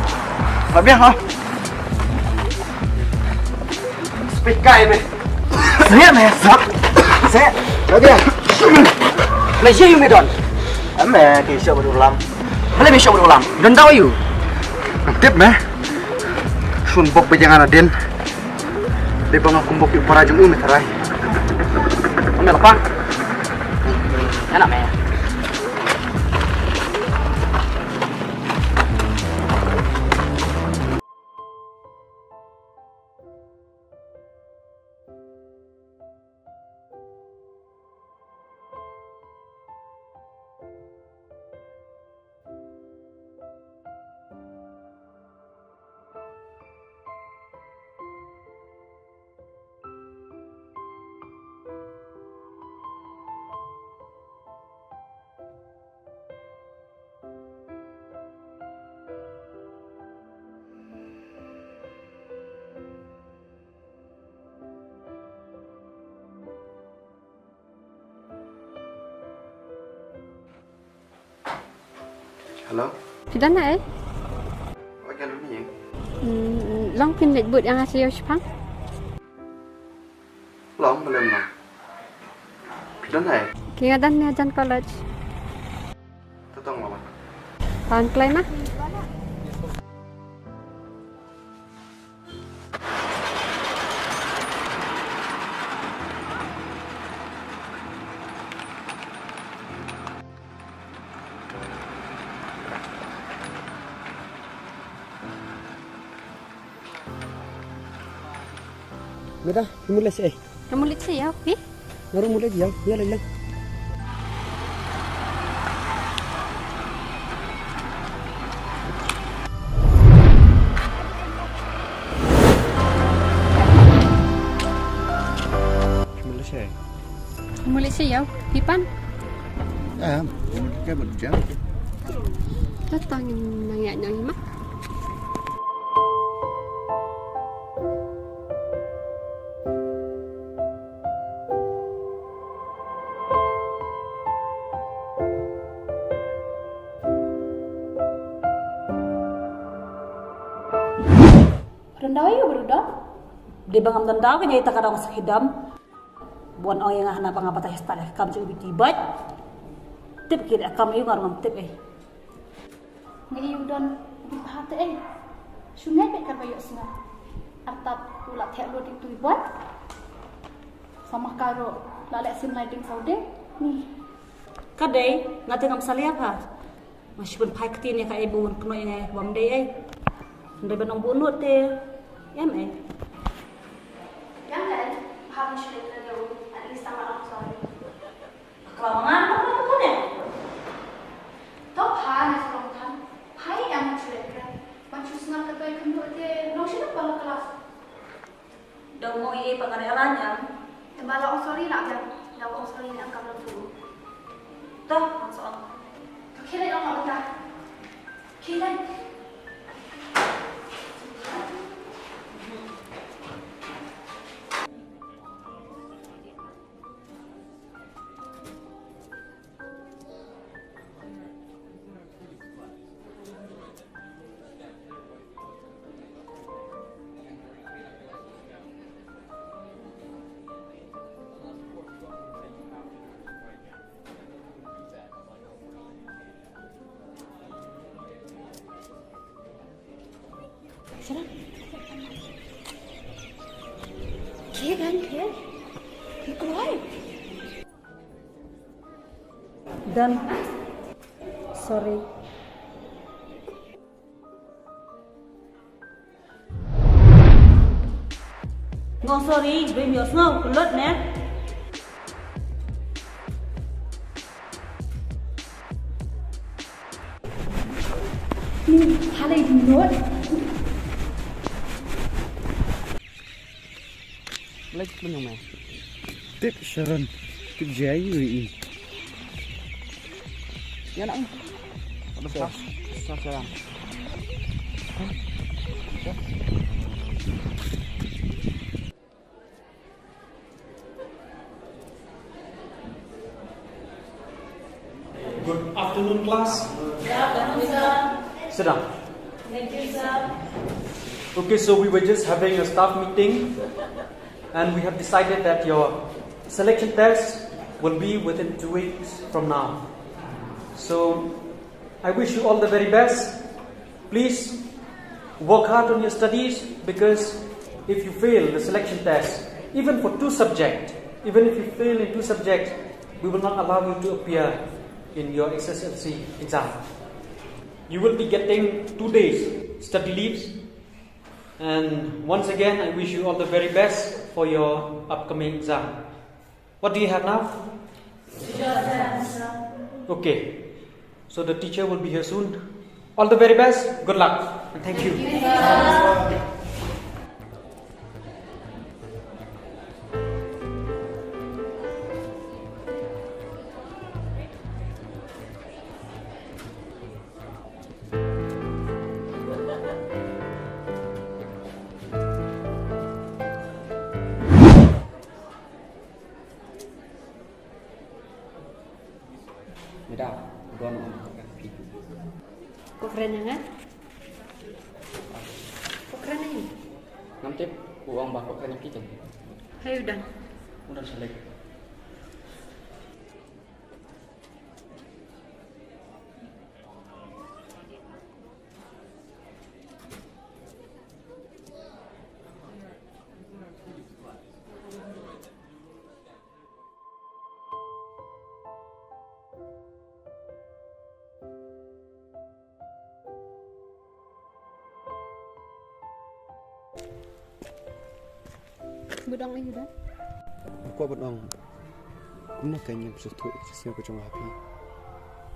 Ba biang ha. Speed kai me. Seh me, sah. Seh. Ba biang. La ye me Don. Ame ki shoh ba du lam. Balei me shoh ba du lam? Don tang aïu? Tip me. Shun bok ba jangan adin. Dei ba nga kum bok ïa u para jong u me tharai. Ame lapang. Ena me. Hello. Phi don ei? Wa ka lum ni. Hmm, long phin leit bud ïa nga sha ïew shipang? Long, ba lem long. Phi don ei? Ki nga don ne jan college. To tong mama. Pan klei ma? Meda, phi mut leit shaei? Nga mut leit sha ïew, phi? Nga ruh mut leit ïew, ïa leit leit. Phi mut leit shaei? Nga mut leit sha ïew, phi pat? Em, phi mut leit shaei? To to, ngin nang ïaid noh hi ma. Phi don daw ïa u baroh dom? Dei ba ngam don daw, kane ïa kata ka dang sngewdom. Bun ong ïa nga hana ba nga batai stad ïa ka kam jong u Biti bad. Tip ki da kam ïa u, nga ruh ngam tip ei. Nga ïohi u don u Biti bha te ei. Shu ngeit beit katba ïohsngew. Artat u la theh lut ïa u Biti bad. Sa ma ka ruh la leh sim lai ding saw ding. Ni. Ka dei, nga te ngam salia bha. Nga shu pynphai ktien ïa kaei ba un kynnoh ïa nga bym dei ei. Hynrei ban ong ba un nud te em ei. Ïa nga, hap ngi shu leh kren ïa u, at least tang nga ong sorry. Bakla ma nga, ma nga, ma nga ne. To pha, nga shu ong than. Pha ïa nga shu leh kren. Ban shu sngap katba ïa kynduh te long shu dep ba la klas. Da u ong ei pat ka dei ala ñiam. Te ba la ong sorry la biang. Da u ong sorry ñiam kam long tu. To, ngan sa ong. To khie leit ong la mynta. Khie leit. Sarang. Khie kan, khie. Khie keluar. Done. Sorry. Nga ong sorry, bym ïohsngew, ka lut ne. Halei lut. Leit mynno me? Tip Sharon, tip jai ri i. Ya nak. Sa, sa, sa. Good afternoon, class. Good afternoon, sir. Sit down. Thank you, sir. Okay, so we were just having a staff meeting and we have decided that your selection test will be within two weeks from now. So I wish you all the very best. Please work hard on your studies, because if you fail the selection test, even for two subjects, even if you fail in two subjects, we will not allow you to appear in your S S L C exam. You will be getting two days study leaves. And once again, I wish you all the very best for your upcoming exam. What do you have now? Okay. So the teacher will be here soon. All the very best. Good luck. And thank you. Meda, u don u ong ba kwah kren ïa phi. Kwah kren ïa nga? Kwah kren ïa nga? Ngam tip, u ong ba kwah kren ïa phi kan. Hai u don. U don sha leit. Bad ong aïu Don? Nga kwah ban ong kumno kein ngam pynsngewthuh ïa ka jingsngew ka jong nga ha phi.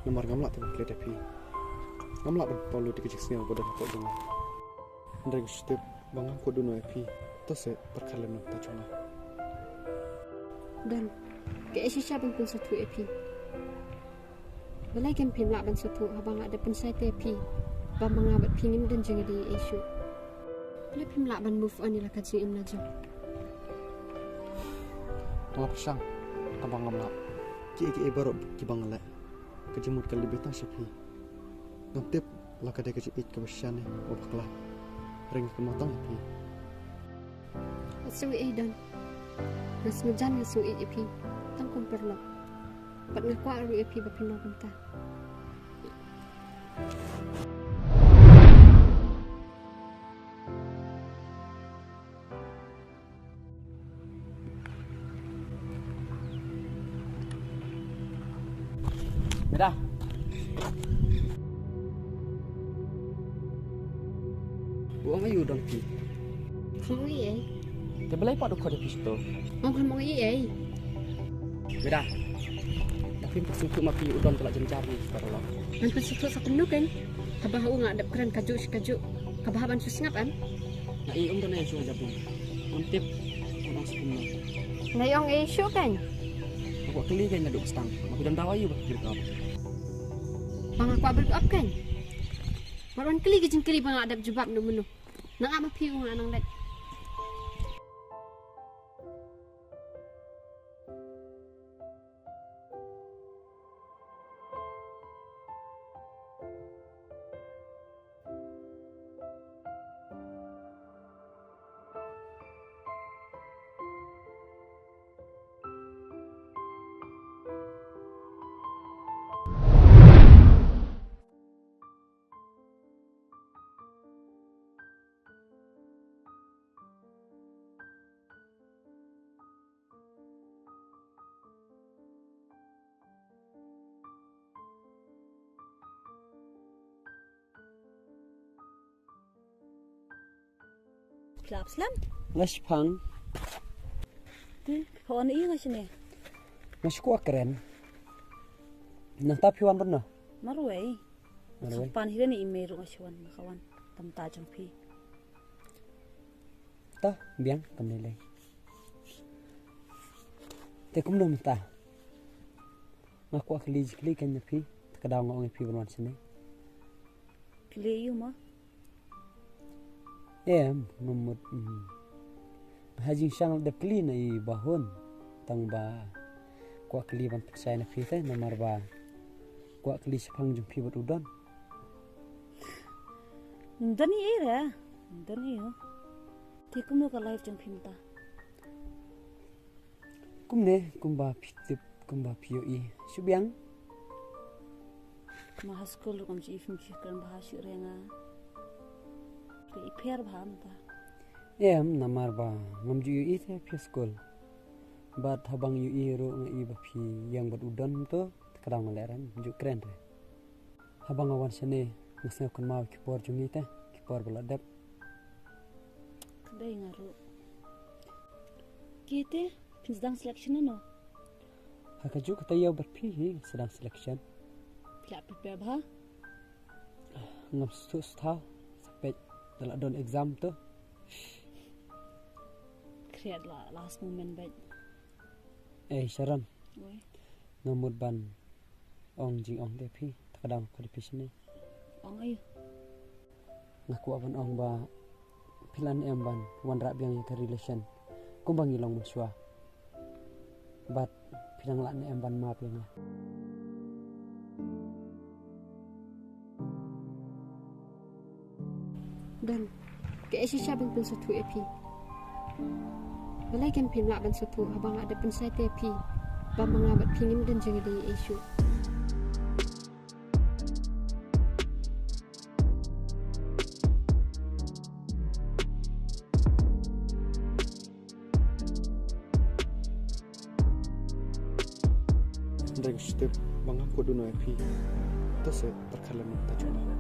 Namar ngam lah te ban klet ïa phi. Ngam lah ban pynlut ïa ka jingsngew ba don hapoh jong nga. Hynrei nga sngewtip ba ngam kwah duh noh ïa phi. To sa pyrkhat lem na ka bynta jong nga. Don, kaei shisha ban pynsngewthuh ïa phi? Balei kein phim lah ban sngewthuh haba nga dep pynshai te ïa phi ba ma nga bad phi ngim don jingïadei ei shuh? Balei phim lah ban move on ïa la ka jingim la jong? Nga la pyrshang tang ba ngam lah. Kiei kiei baroh kiba nga leh, ka jingmut ka leit beit tang sha phi. Ngam tip la ka dei ka jingïeit kaba shisha ne kaba bakla. Hynrei nga kynmaw tang ïa phi. Nga sngew ïeit Don. Nga sngew jan, nga sngew ïeit ïa phi tang kum paralok. Bad nga kwah ruh ïa phi ba phin long kumta. Meda. U ong aïu Don phi? Phim ong ei ei. Te balei pat u khot ïa phi sha to? Ong phim ong ei ei. Meda. Ba phim pynsngewthuh ma phi u Don ka la jynjar ne ki paralok. Ngan pynsngewthuh sa kumno kein? Haba ha u nga dep kren kajuh shi kajuh. Kaba ha ban shu sngap em? Nga i um don ei shuwa jabun. Ngam tip. Ngam ong sa kumno. Nga i ong ei shuh kein. Nga kwah kylli kein naduh ba sdang. Ma phi don daw aïu ba phi break up? Ba nga kwah break up kein. Mar wan kylli ka jingkylli ba nga dep jubab naduh mynno. Nang ap ma phi u nga nang leit. Phi la ap slem? Nga la shipang. Te phi wan ïa nga shane? Nga shu kwah kren. Nangta phi wan bad no? Marwei. Marwei. Sa pan hi lane i mei ruh nga shu wan, nga ka wan. Tam ta jong phi. Ta biang kam lei lei. Te kumno mynta? Nga kwah kylli jingkylli kein na phi. Te ka daw nga ong ïa phi ban wan shane. Kylli ïa u ma? Em, nga mut. Mm. Nga ha jingsngewsih dep kylli na i Bah Hun. Tang ba kwah kylli ban pynshai na phi te namar ba kwah kylli shaphang jong phi bad u Don. Don i re, don i. Te kumno ka life jong phi mynta? Kumne, kumba phi tip, kumba phi ïohi. Shu biang. Ma ha skul ruh ngam ju ïohi phi, phim ju kren bha shuh re nga. Ka i pher bha mynta. Em, namar ba ngam ju ïohi te phi ha skul. Bad haba nga ïohi ruh nga i ba phi ïeng bad u Don to, te ka daw nga lehraiñ, ngam ju kren re. Haba nga wan shane nga sngew kynmaw ki por jong ngi te, ki por ba la dep. Dei nga ruh. Ki te phin sdang selection nano? Ha kajuh ka taïew bad phi hi sdang selection. Phi la prepare bha? Ngam sngewthuh shuh. Sa peit da la don exam to. Khriat la last moment bad. Eh Sharon. Wei. Nga mut ban ong jingong te phi, te ka daw nga khot ïa phi shane. Ong aïu? Nga kwah ban ong ba phi lah ne em ban wanrah biang ïa ka relation kumba ngi long mynshuwa. Bad phi dang lah ne em ban map ïa nga? Don, kaei shisha ban pynsngewthuh ïa phi? Balei kein phim lah ban sngewthuh haba nga dep pynshai te ïa phi ba ma nga bad phi ngim don jingïadei ei shuh? Hynrei nga shu tip ba ngam kwah duh noh ïa phi. To sa pyrkhat lem na ka bynta jong nga.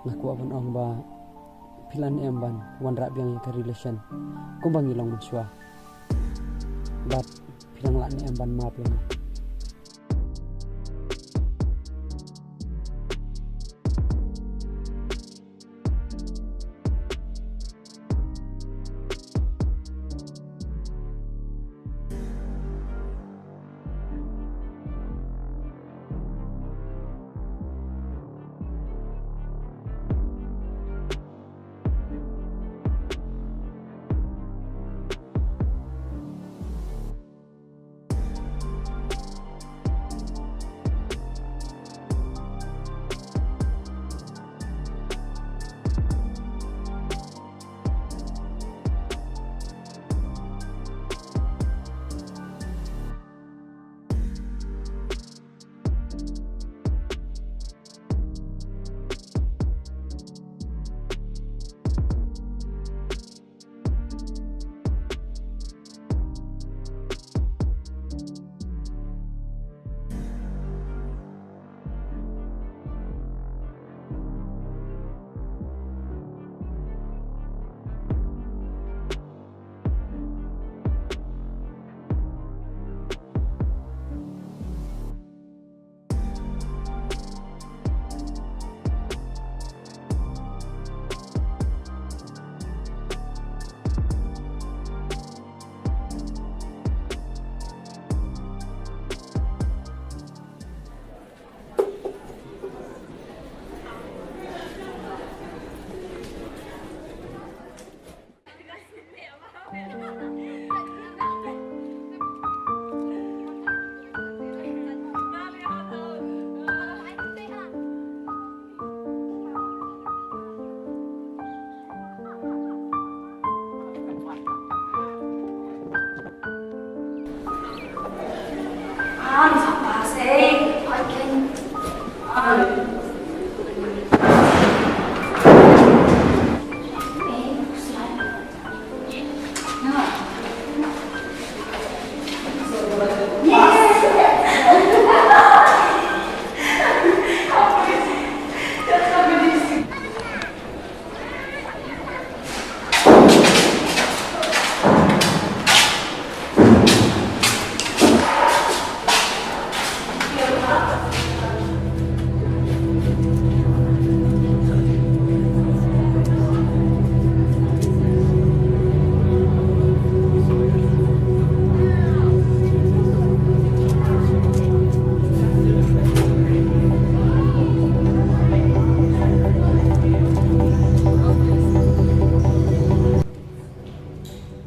Nga kwah ban ong ba phi lah ne em ban wanrah biang ïa ka relation kumba ngi long mynshuwa. Bad phi lah ne em ban map ïa nga.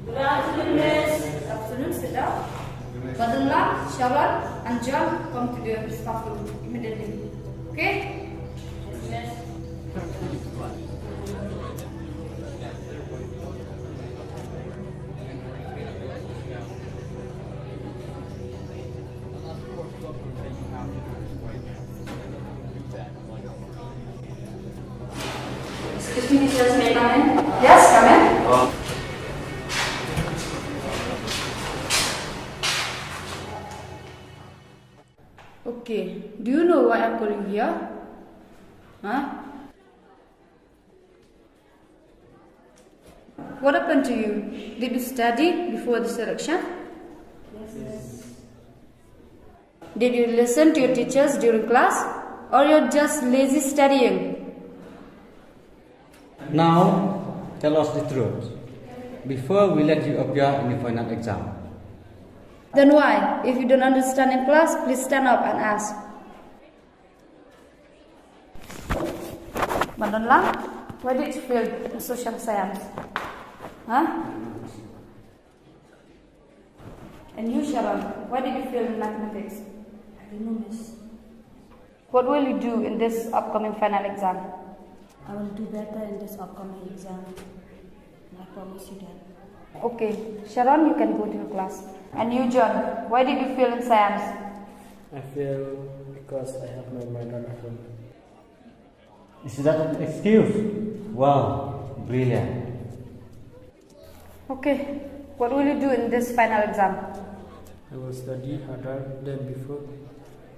Good afternoon, miss. Afternoon, sit down. Madanlal, Sharon, and John, come to the staff room immediately. Okay? Yes, miss. Excuse me, teachers, may I come in? Yes, come in. Okay, do you know why I'm calling here? Huh? What happened to you? Did you study before the selection? Yes, miss. Did you listen to your teachers during class? Or you're just lazy studying? Now, tell us the truth before we let you appear in the final exam. Then why? If you don't understand in class, please stand up and ask. Madanlal, why did you fail in social science? Huh? And you, Sharon, why did you fail in mathematics? I don't know, miss. What will you do in this upcoming final exam? I will do better in this upcoming exam. I promise you that. Okay, Sharon, you can go to your class. And you, John, why did you fail in science? I fail because I have my mind on my phone. Is that an excuse? Wow, brilliant. Okay, what will you do in this final exam? I will study harder than before.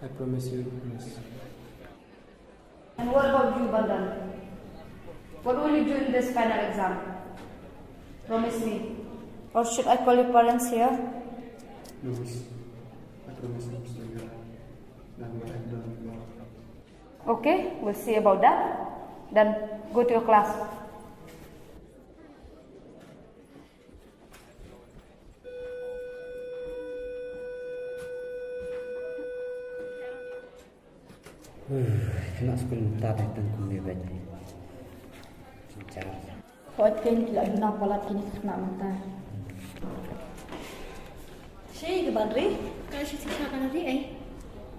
I promise you, miss. And what about you, Madan? What will you do in this final exam? Promise me. Or should I call your parents here? No, miss. I promise not to stay here. Not what I've done before. Okay, we'll see about that. Then go to your class. Khynnah skul mynta dei tang kumne beit. Jynjar. Hooid, kin ki la duna palat kine ki khynnah mynta. Shi ka ban ri? Ka shi shi ka ban ri, eh?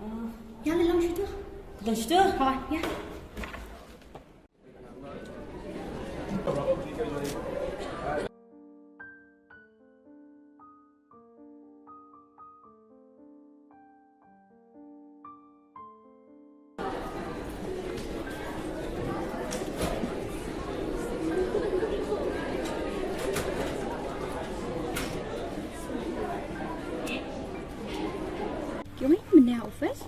Ah, ïa, leit lang shuh tu. Lang shuh tu? Ha, ïa. Ki ong mynne office?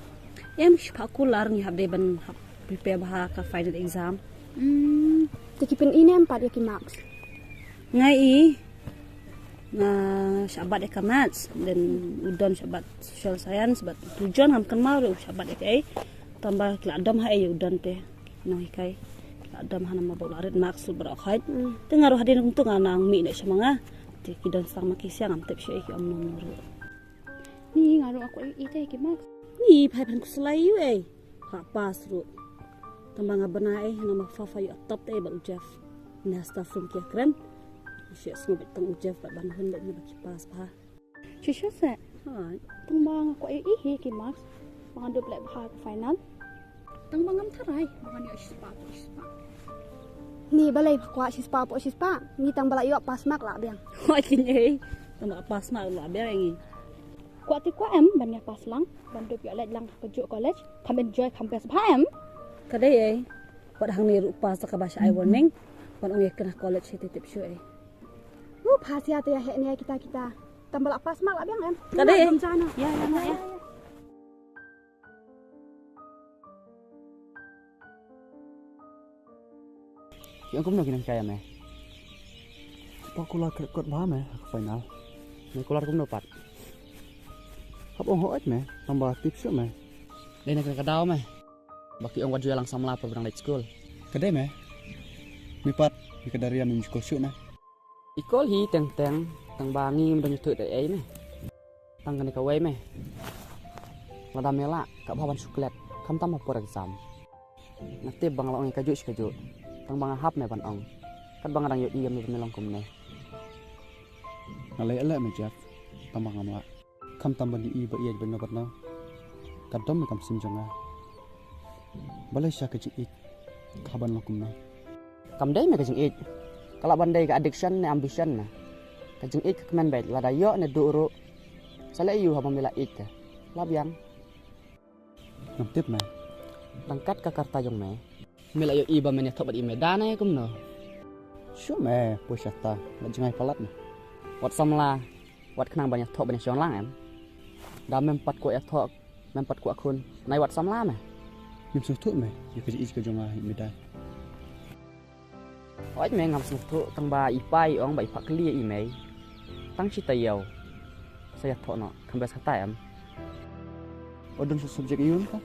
Em, shiphew kular ngi hap dei ban hap prepare bha ka final exam. Hmm, te ki pyni ne em pat ïa ki marks? Nga i, nga shah bat ïa ka maths, then u Don shah bat social science, but u John ngam kynmaw ruh u shah bat ïa kaei. Tangba ki la dom ha ei u Don te nonghikai. Ki la dom ha namar ba u la rit marks ruh baroh khoit. Hmm. Te nga ruh hadien kumto nga nang mih ne sha ma nga. Te ki don sdang ma ki sha ngam tip shuh ei ki ong mano mano ruh. Ni nga ruh nga kwah ïohi te ki marks. Ni phai phan khuslai ïa u ei. Pha pass ruh. Tangba nga bna ei namar pha pha ïoh top te ei bad u Jeff. Na staff room ki ïakren. Shu sngewbha tang u Jeff bad ban hun bad na ba ki pass pha. Shisha se. Hai. Tangba nga kwah ïohi hi ki marks. Ba ngan dup leh bha ka final. Tangba ngam tharai ba ngan ïoh shispah hapoh shispah. Ni balei pha kwah shispah hapoh shispah? Ngi tangba la ïoh pass mark la biang. Hooid kine ei. Tangba pass mark la biang ngi. Kwah te kwah em ban ïa pass lang, ban dup ïoh leit lang ha kajuh college, kham enjoy kham best bha em. Ka dei ei. Wat hangne ruh pass da kaba sha ai warning. Ban ong ïa kane college hi te tip shuh ei. U pass ïa te ïa heh ne kita kita. Tangba la pass mark la biang em. Ka dei ei. Ïa, ïa, ïa. Ki ong kumno ki nonghikai ïa me? Pat kular kyrkot bha me ha ka final. Me kular kumno pat? Hap ong hooid me, tangba tip shuh me. Dei na kane ka daw me. Ba ki ong wat ju ïalang samla haba dang leit skul. Ka dei me. Me pat, me ka Daria mem ju call shuh na. I call hi teng teng, tangba ngim don ïathuh da ei me. Tang kane kawei me. Lada me lah, kaba ban shu klet, khamtam ha por exam. Nga tip ba nga la ong ïa kajuh shi kajuh. Tangba nga hap me ban ong. Katba nga dang ïohi ïa me ba me long kumne. Nga leh leh me Jeff, tangba ngam lah. Khamtam ban ïohi ba ïeit ban ïoh bad no. Ka dom me kam sim jong nga. Balei sha ka jingïeit ka ban long kumno? Kam dei me ka jingïeit. Ka lah ban dei ka addiction ne ambition me. Ka jingïeit ka kmen beit lada ïoh ne duh ruh. Sa leh ïa u haba me la ïeit ka. La biang. Ngam tip me. Ryngkat ka karta jong me. Me la ïohi ba men ïathoh bad i Meda ne kumno? Shuh me, poi shata, la jngai palat me. Wat samla, wat khnang ban ïathoh ban ïashong lang em. Da mem pat kwah ïathoh, mem pat kwah khun, nai wat samla me. Mem sngewthuh me, ïa ka jingïeit ka jong nga ïa i Meda. Hooid me ngam sngewthuh tang ba i pa i ong ba i phah kylli ïa i mei. Tang shi taïew. Sa ïathoh noh, kham best hata em. O don sa subject ïa u ka?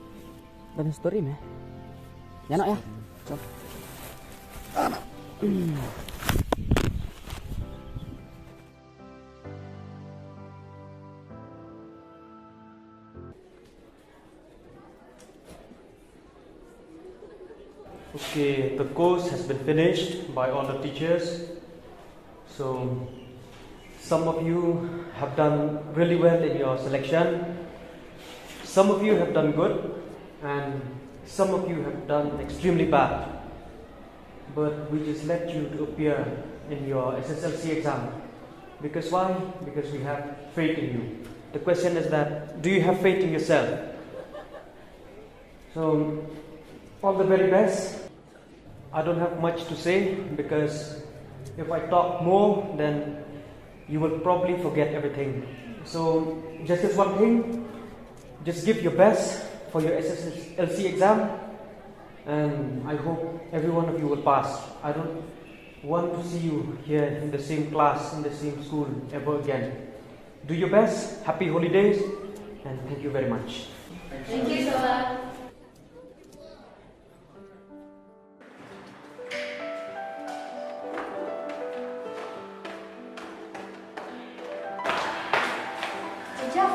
Don history me. Ïa noh ïa. Chop. Okay, the course has been finished by all the teachers. So, some of you have done really well in your selection. Some of you have done good, and some of you have done extremely bad. But we just let you to appear in your S S L C exam. Because why? Because we have faith in you. The question is that, do you have faith in yourself? So, all the very best. I don't have much to say because if I talk more, then you will probably forget everything. So, just this one thing, just give your best for your S S L C exam. And I hope every one of you will pass. I don't want to see you here in the same class, in the same school ever again. Do your best, happy holidays, and thank you very much. Thank you, Sola. Jeff,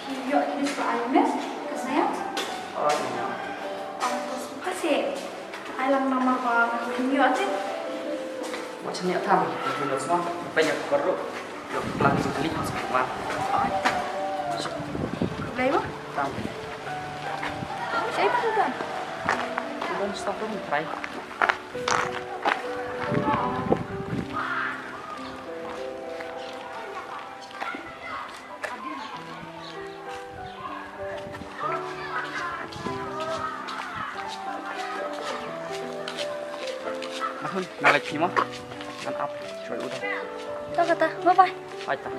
phi ïoh ki bys ba ai miss ka Sayat? Oh, ïa. Oh, to sngewbha seh. Ai lang namar ba ngam ïoh te. Wat sngewbha tam, ïoh ki bys ma, ba ïoh ki bys. Ïoh plan jong kali, sngewbha. Oh, ïa. Khublei mo? Tam. Shaei pat u don? U don stop room, try. Mahun, nga leit phi mo. Ngan ap shuwa u da. To kata, bye bye. Bye ta.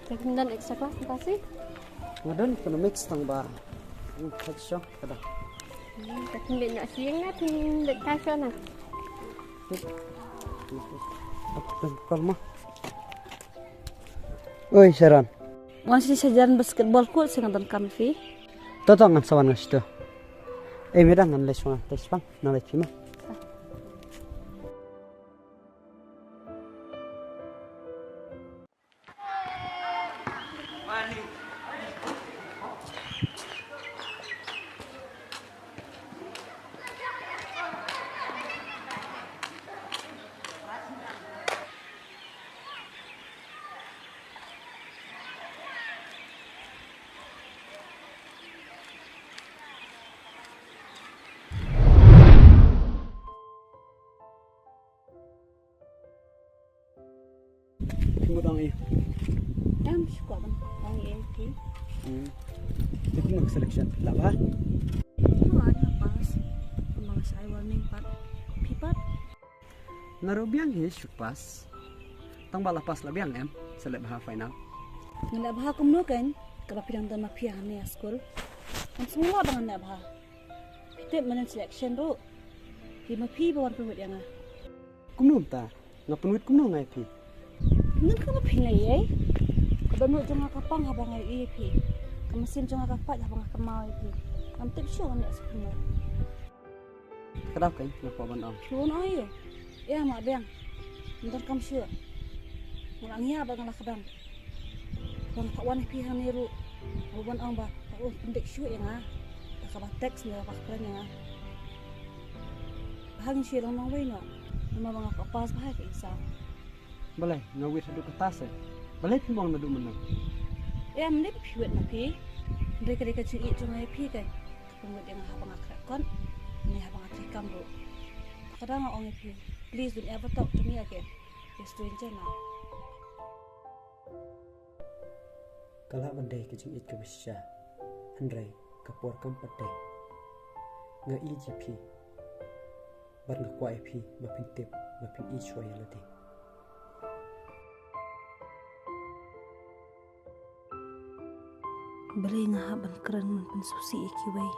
Te kin don extra class mynta shi? Nga don economics tang ba. Hmm, ka shu ka da. Hmm, te kin leit noh sha ïing ne kin leit kai sha na? Call ma. Oi, Sharon. Wan sha jan basketball court sha, nga donkam ïa phi. To to, ngan sa wan nga sha to. Eh, me dang ngan leit shuwa, leit shuwa, ngan leit phi ma. Phi mut ong ei? Em, shu kwah ban ong ei ïa phi. Hmm. Te kumno ka selection? Lah bha? Lah bha, nga pass. Nga pass, ai warning pat. Phi pat? Nga ruh biang hi shu pass. Tang ba la pass la biang em, sa leh bha final. Ngan leh bha kumno keiñ, kaba phi dang don ma phi hangne ha skul. Ngam sngewlah ba ngan leh bha. Phi tip mynnin selection ruh, phi ma phi ba wan pynwit ïa nga. Kumno mynta? Nga pynwit kumno nga ïa phi? Ngan kynmaw phi lei ei. Ka dohnud jong nga ka pang haba nga ïohi ïa phi. Ka mynsiem jong nga ka pait haba nga kynmaw ïa phi. Ngam tip shuh ngan ïa sngewthuh. Ka daw keiñ nga kwah ban ong. Shu ong ïa u. Ïa ma biang. Ym donkam shuh. Nga la ngiah bad nga la kdang. Ba nga kwah wan ïa phi hangne ruh. Nga ban ong ba ka ong pyndik shuh ïa nga. Da kaba text ne da kaba kren ïa nga. Ba ha ngin shu ïa long nongwei noh. Namar ba nga kwah pass bha ïa ka exam. Balei nga wit haduh katta se? Balei phim ong naduh mynne? Em, balei phi wit ma phi? Hynrei ka dei ka jingïeit jong nga ïa phi keiñ. Ka pynwit ïa nga haba nga khreh kot ne haba nga trei kam ruh. Ka dang nga ong ïa phi, please don't ever talk to me again. You're a stranger now. Ka lah ban dei ka jingïeit kaba shisha, hynrei ka por kam pat dei. Nga ïeit ïa phi bad nga kwah ïa phi ba phin tip, ba phin ïeit shuwa ïa lade. Balei nga hap ban kren ban pynsngewsih ïa kiwei?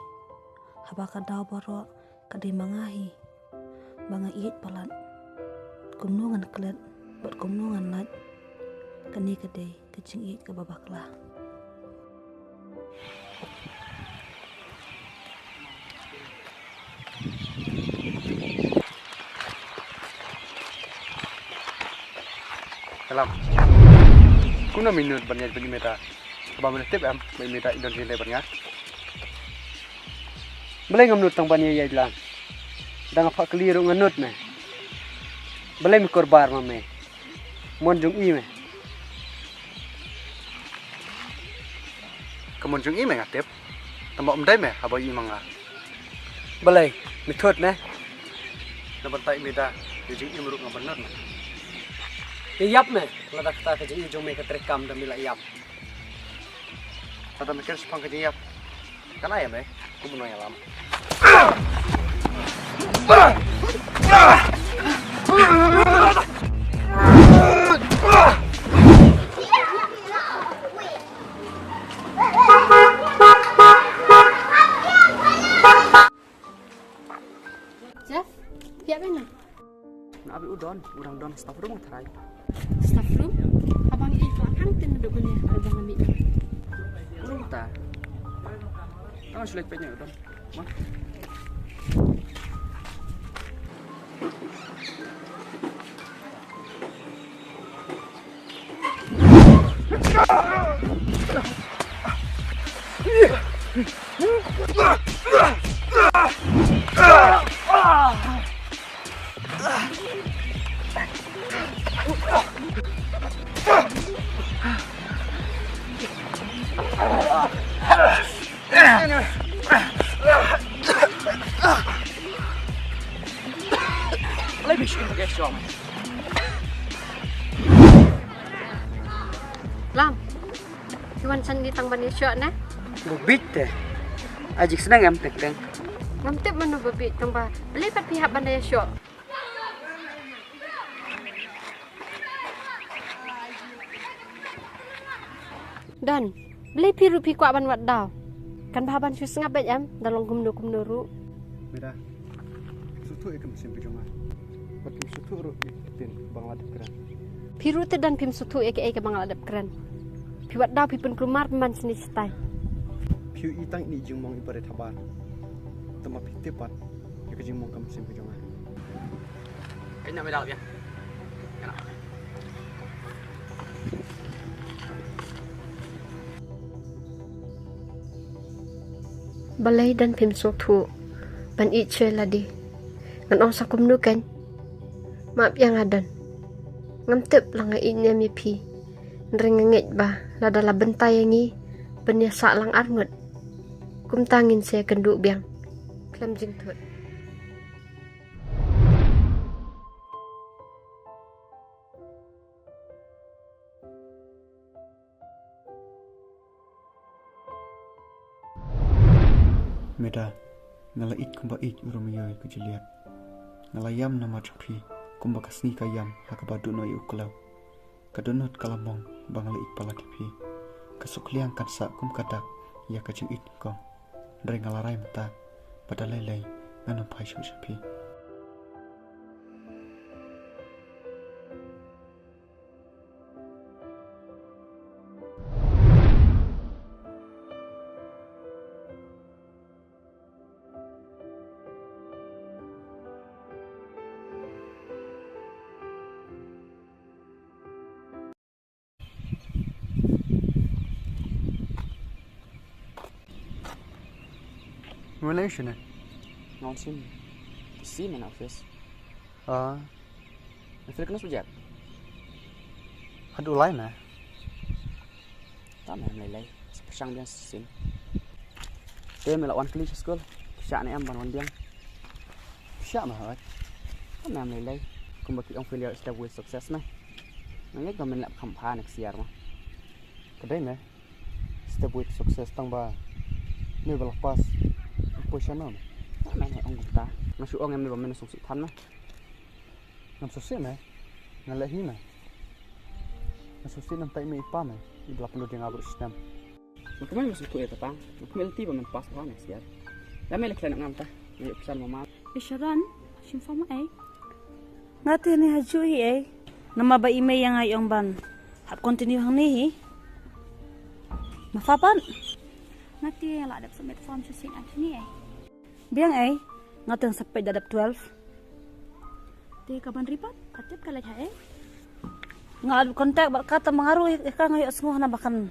Haba ka daw baroh ka dei ma nga hi ba nga ïeit palat. Kumno ngan klet bad kumno ngan lait? Kane ka dei ka jingïeit kaba bakla. Kalam. Kumno me nud ban ïaid bad i mei ta? Kaba me tip em ba i mei ta i don jingïadei bad nga? Balei ngam nud tang ban ïaid lang? Da nga phah kylli ruh nga nud me. Balei me kyrpad ma me? Mon jong i me. Ka mon jong i me nga tip. Tangba ym dei me haba i ma nga. Balei, me thut ne? Na ban tai me da, ïa jingim ruh nga ban nud ne. Ïa ïap me, lada kata ka jingim jong me ka trei kam da me la ïap. Lada me kren shaphang ka jingïap, kan ai ïa me, kum u nongïalam. Jeff, phi ïa bana? Na abi u Don, u dang don staff room u tharai. Staff room? Haba ngi ïa ka hangtei naduh mynne haba nga mih. U Don ta. Tang shu leit peit ïa u Don. Ma. Lam. Phi wan shane tang ban ïashoh ne? Ba bieit te. Ai jingsneng em teng teng. Ngam tip mano ba bieit tang ba balei pat phi hap ban ïashoh. Don, balei phi ruh phi kwah ban wad daw? Kan bha ban shu sngap beit em, da long kumno kumno ruh. Mira, sngewthuh ïa ka mynsiem ka jong nga. Bad phim sngewthuh ruh ïa ka ktien ba nga la dep kren. Phi ruh te Don phim sngewthuh ïa kaei kaba nga la dep kren. Phi wad daw phi pynkulmar pynban shane shatai. Phi ïohi tang ine i jingmong iba rit habar. Tangba phi tip pat ïa ka jingmong ka mynsiem ka jong nga. Kane me dal biang. Kane. Balei Don phim sngewthuh ban ïeit shuwa ïa lade? Ngan ong sa kumno kein? Map ïa nga Don. Ngam tip la nga ïeit ne em ïa phi. Hynrei nga ngeit ba lada la bynta ïa ngi ban ïasah lang arngut, kumta ngin sa ïakynduh biang khlem jingthut. Meda, nga la ïeit kumba ïeit u Romeo ïa ka Juliet. Nga la ïam namar jong phi kumba ka sngi ka ïam ha kaba duh noh ïa u khlaw. Ka dohnud ka la mong ba nga la ïeit palat ïa phi. Ka suk liang kan sah kum ka dak ïa ka jingïeit nyngkong. Hynrei nga la rai mynta ba da lei lei ngan ym phai shuh sha phi. Nga leit shane. Nga wan shim. Busy man office. Ah. Nga feel kno subject. Haduh lai na. Tang em lei lei. Sa pyrshang biang shisien. Te me la wan kylli sha skul. Phi shah ne em ban wan biang? Phi shah ma hooid. Tang em lei lei. Kumba ki ong failure is the way to success me. Nga ngeit ba men lap kham bha next year ma. Ka dei me. Step with success tang ba me ba la pass. Poi shano me? Tang me ne ong kumta. Nga shu ong em ne ba men sngewsih than me. Ngam sngewsih me. Nga leh hi me. Nga sngewsih namar i mei i pa me i ba la pynlut ïa nga baroh shi snem. Nga kmen ba sngewthuh ïa kata. Nga kmen lynti ba men pass bha next year. Lada me leh khlem ngam ta. Nga ïoh pisa ma ma. Ïa Sharon, shim form ei. Nga te ne ha ju hi ei. Namar ba i mei ïa nga i ong ban hap continue hangne hi. Ma fa pat. Nga te la dep submit form shisien hangne ei. Biang ei, nga teng sa peit da dep twelve. Te ka ban ripat, ka tip ka leit ha ei. Nga contact bad ka tang ba nga ruh ïa ka nga ïohsngew hana ba kan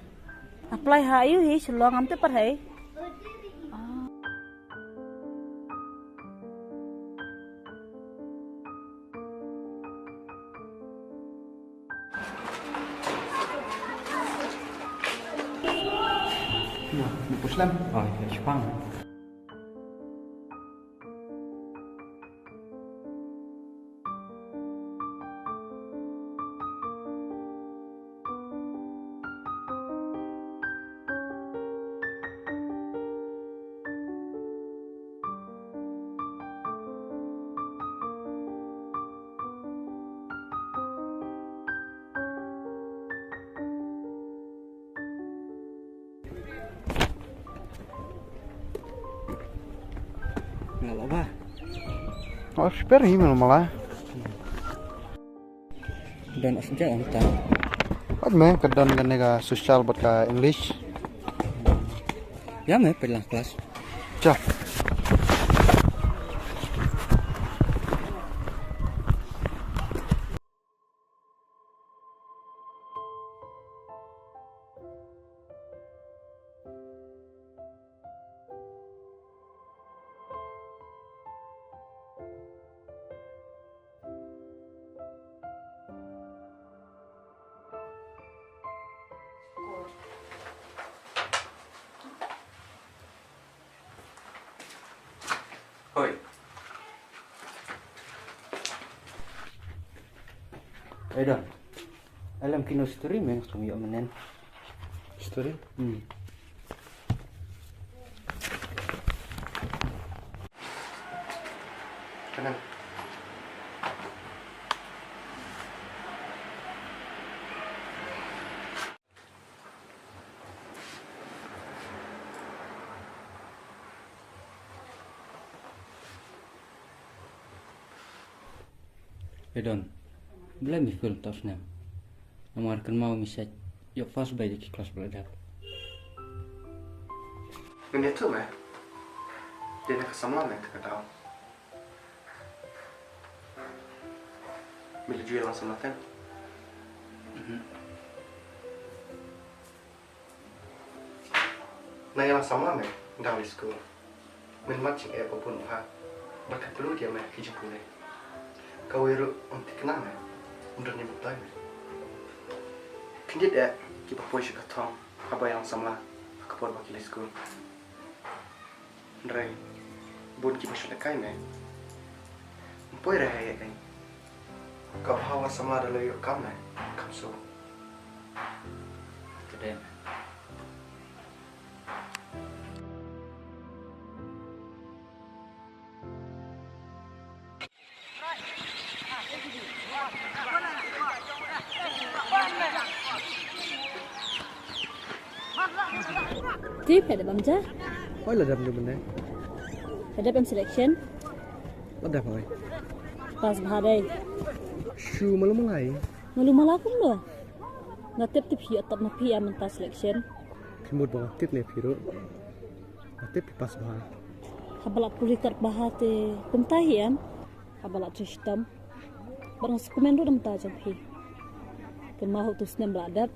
apply ha aiu hi Shillong ngam tip pat ha ei. Ïa, ni puslem. Oh, ïa, shipang. Nga la ba. Oh, spare hi mala mala. Don as ja anta. Wat me ka don kane ka social bad ka English. Ïa me peit lang klas. Cha. Hoi. Ei Don. Alam kino story me, kam ïoh menen. Story? Hmm. Kanan. Ei Don, balei me fail tau snem? Namar kynmaw me sa ïoh first bai da ki klas ba la dep. Ngin ïathuh me. Dei na ka samla me te ka daw. Me la ju ïalang samla te? Mhm. Nang ïalang samla me, dang leit skul. Mynmat jingeh ba bun bha. Bad ka pynlut ïa me ki jingpule. Kawei ruh ym thikna me. Ym don ïa me toi me. Khyndiat eh kiba poi sha ka thong haba ïalang samla ha ka por ba ki leit skul. Hynrei bun kiba shu lehkai me. Ym poi re ha ïa ei. Ka bha wat samla da lei ïoh kam me. Kam suk. Ka dei me. Te phi dep bam ja? Hooid la dep mynne. Phi dep em selection? La dep hooid. Pass bha dei. Shu malu malai. Malu mala kumno? Nga tip tip hi atap na phi em mynta selection. Phi mut ba nga tip ne phi ruh. Nga tip phi pass bha. Haba la pule kat bha te kumta hi em. Haba la trei shitom. Bad nga sngewkmen ruh da mynta jong phi. Kynmaw ha utu u snem ba la dep,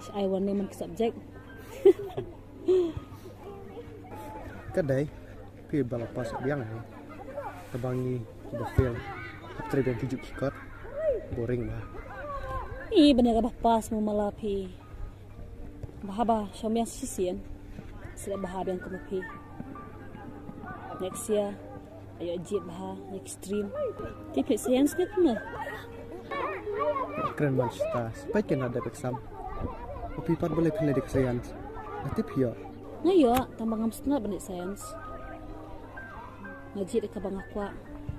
shu ai warning man ki subject. Ka dei, phi ba la pass biang hi. Tang ba ngi kiba fail hap trei biang ki juk ki kot. Boring bha. Ih, ban ïa kaba pass mo mala phi. Bha ba shong biang shisien. Sngewbha biang kum phi. Next year, ïoh jied bha ïa ki stream. Te phi science ne kumno? Kren man shisha, sa peit kane dep exam. U phi pat balei phin leh dei ka science? Nga tip phi ïoh. Nga ïoh, tang ba ngam sngewtynnat ban leh science. Nga jied ïa kaba nga kwah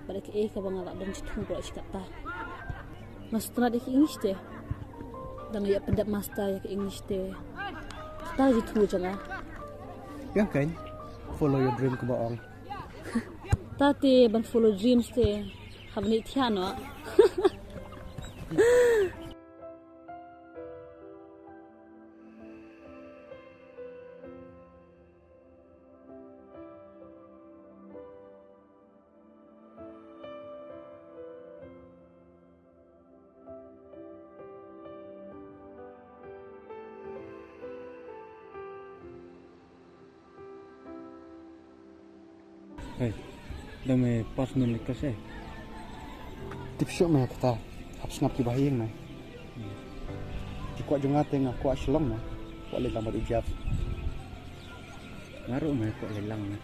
bad ïa kaei kaba nga lah don jingthmu baroh shi katta. Nga sngewtynnat ïa ka English te. Tang ïa pyndep master ïa ka English te. Kata jingthmu jong nga. Ïa kane, follow your dream kumba ong. Te ban follow dreams te, hap ban ïa thiah noh. Hei, dang me pass mynne ka se? Tip shuh me kata, hap sngap kiba ha ïing me. Ki kwah jong nga te nga kwah Shillong me. Kwah leit lang bad u Jeff. Nga ruh me kwah leit lang me.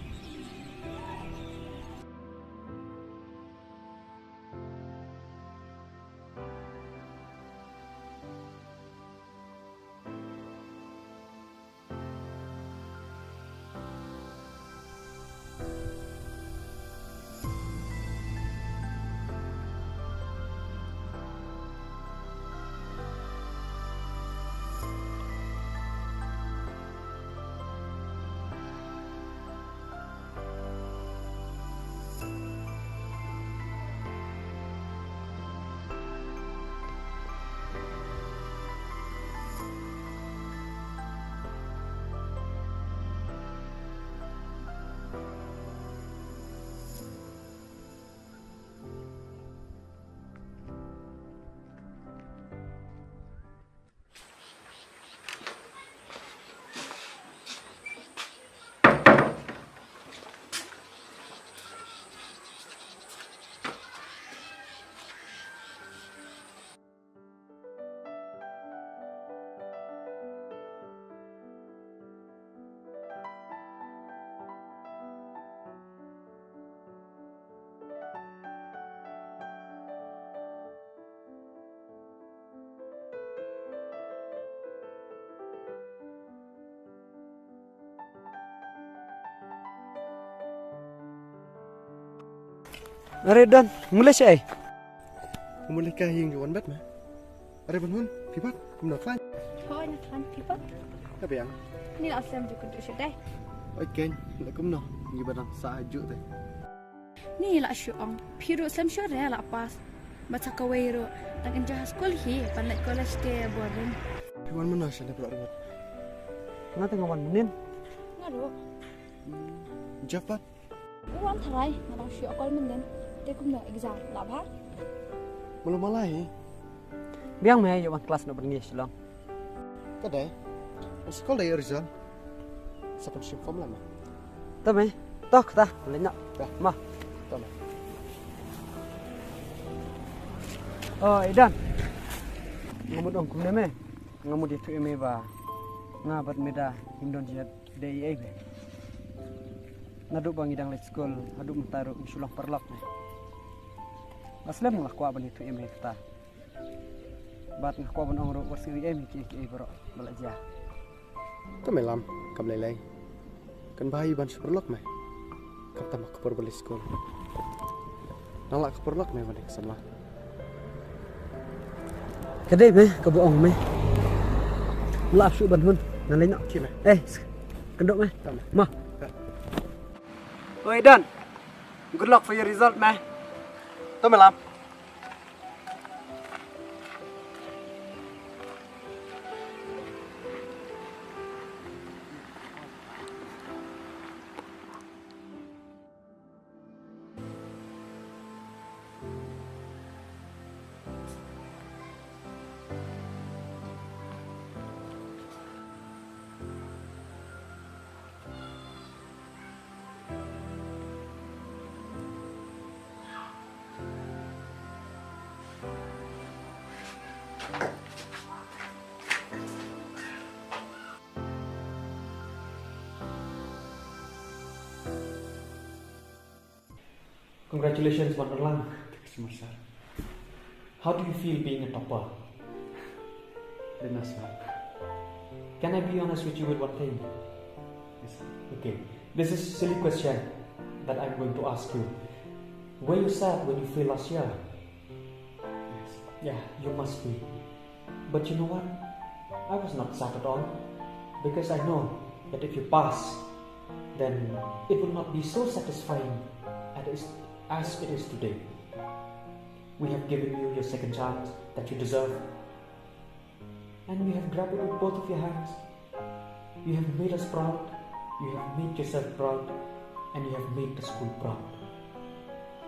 Are Don, mula sha ei? Mula ka ïing ju wan bet ma. Are ban hun, phi pat, kumno khlaiñ? Hoi na khlaiñ phi pat. Ka biang. Ni la slem ju kynduh shu dei. Oi keiñ, la kumno, ngi ba dang sa ju te. Ni la shu ong, phi ruh slem shu re la pass. Ba sa kawei ruh, tang in jah skul hi, ban leit college te boring. Phi wan mynno shane bro ruh? Nga te nga wan mynnin. Nga ruh. Jeff pat? U wan tharai, nga dang shu akol mynnin. Te kumno exam, la bha? Mula malai hi. Biang me ïa wan klas na berngi Shillong. Ka dei. Us kol dei result. Sa pynshim form la me. To me. To kata, leit noh. Ka. Ma. To me. Oh, Idan. Nga mut ong kumne me. Nga mut ïathuh ïa me ba nga bad me da ngim don jingïadei ei ei me. Naduh ba ngi dang leit skul haduh mynta ruh ngi shu long paralok me. Nga slem nga la kwah ban ïathuh ïa me kata. Bad nga kwah ban ong ruh wat sngew ei ei me kiei kiei baroh ba la jia. To me Lam, kam lei lei. Kan bha ïa ban shu paralok me. Khamtam ha ka por ba leit skul. Nang lah ka paralok me ban dei ka samla. Ka dei me kaba ong me. Lah shu ban hun. Nang lei noh. Ki me. Eh, kynduh me. To me. Ma. Ka. Oi Don. Good luck for your result me. To me Lam. Congratulations, Wonderland. Thank you so much, sir. How do you feel being a topper? Very nice, sir. Can I be honest with you with one thing? Yes, sir. Okay. This is a silly question that I'm going to ask you. Were you sad when you failed last year? Yes. Yeah, you must be. But you know what? I was not sad at all. Because I know that if you pass, then it will not be so satisfying as it is, as it is today. We have given you your second chance that you deserve. And we have grabbed it with both of your hands. You have made us proud, you have made yourself proud, and you have made the school proud.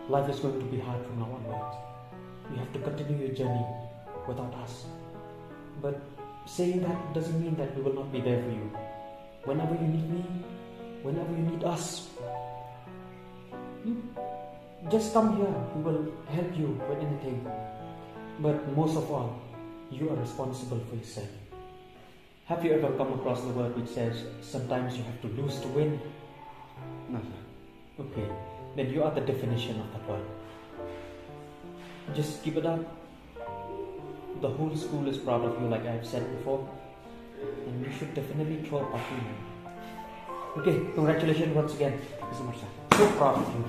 Life is going to be hard from now onwards. You have to continue your journey without us. But saying that doesn't mean that we will not be there for you. Whenever you need me, whenever you need us, you just come here. We will help you with anything. But most of all, you are responsible for yourself. Have you ever come across the word which says, "Sometimes you have to lose to win"? No, sir. Okay, then you are the definition of that word. Just keep it up. The whole school is proud of you, like I've said before. And you should definitely throw a party, man. Okay, congratulations once again. Thank you so much, sir. So proud of you.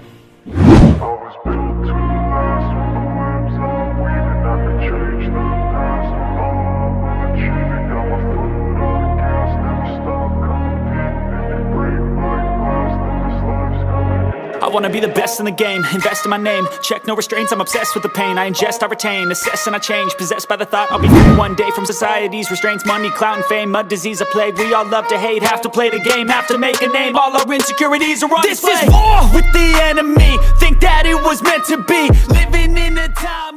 I was built to last. All the whips and the weaving, I could change the past. All I will achieve it, got my foot on the gas. Never stop competing. If you break my glass, then this life's gonna end. I wanna be the best in the game, invest in my name. Check no restraints, I'm obsessed with the pain. I ingest, I retain, assess and I change. Possessed by the thought I'll be free one day from society's restraints. Money, clout, and fame, a disease, a plague. We all love to hate, have to play the game, have to make a name. All our insecurities are on display. This is war with the enemy. Think that it was meant to be. Living in a time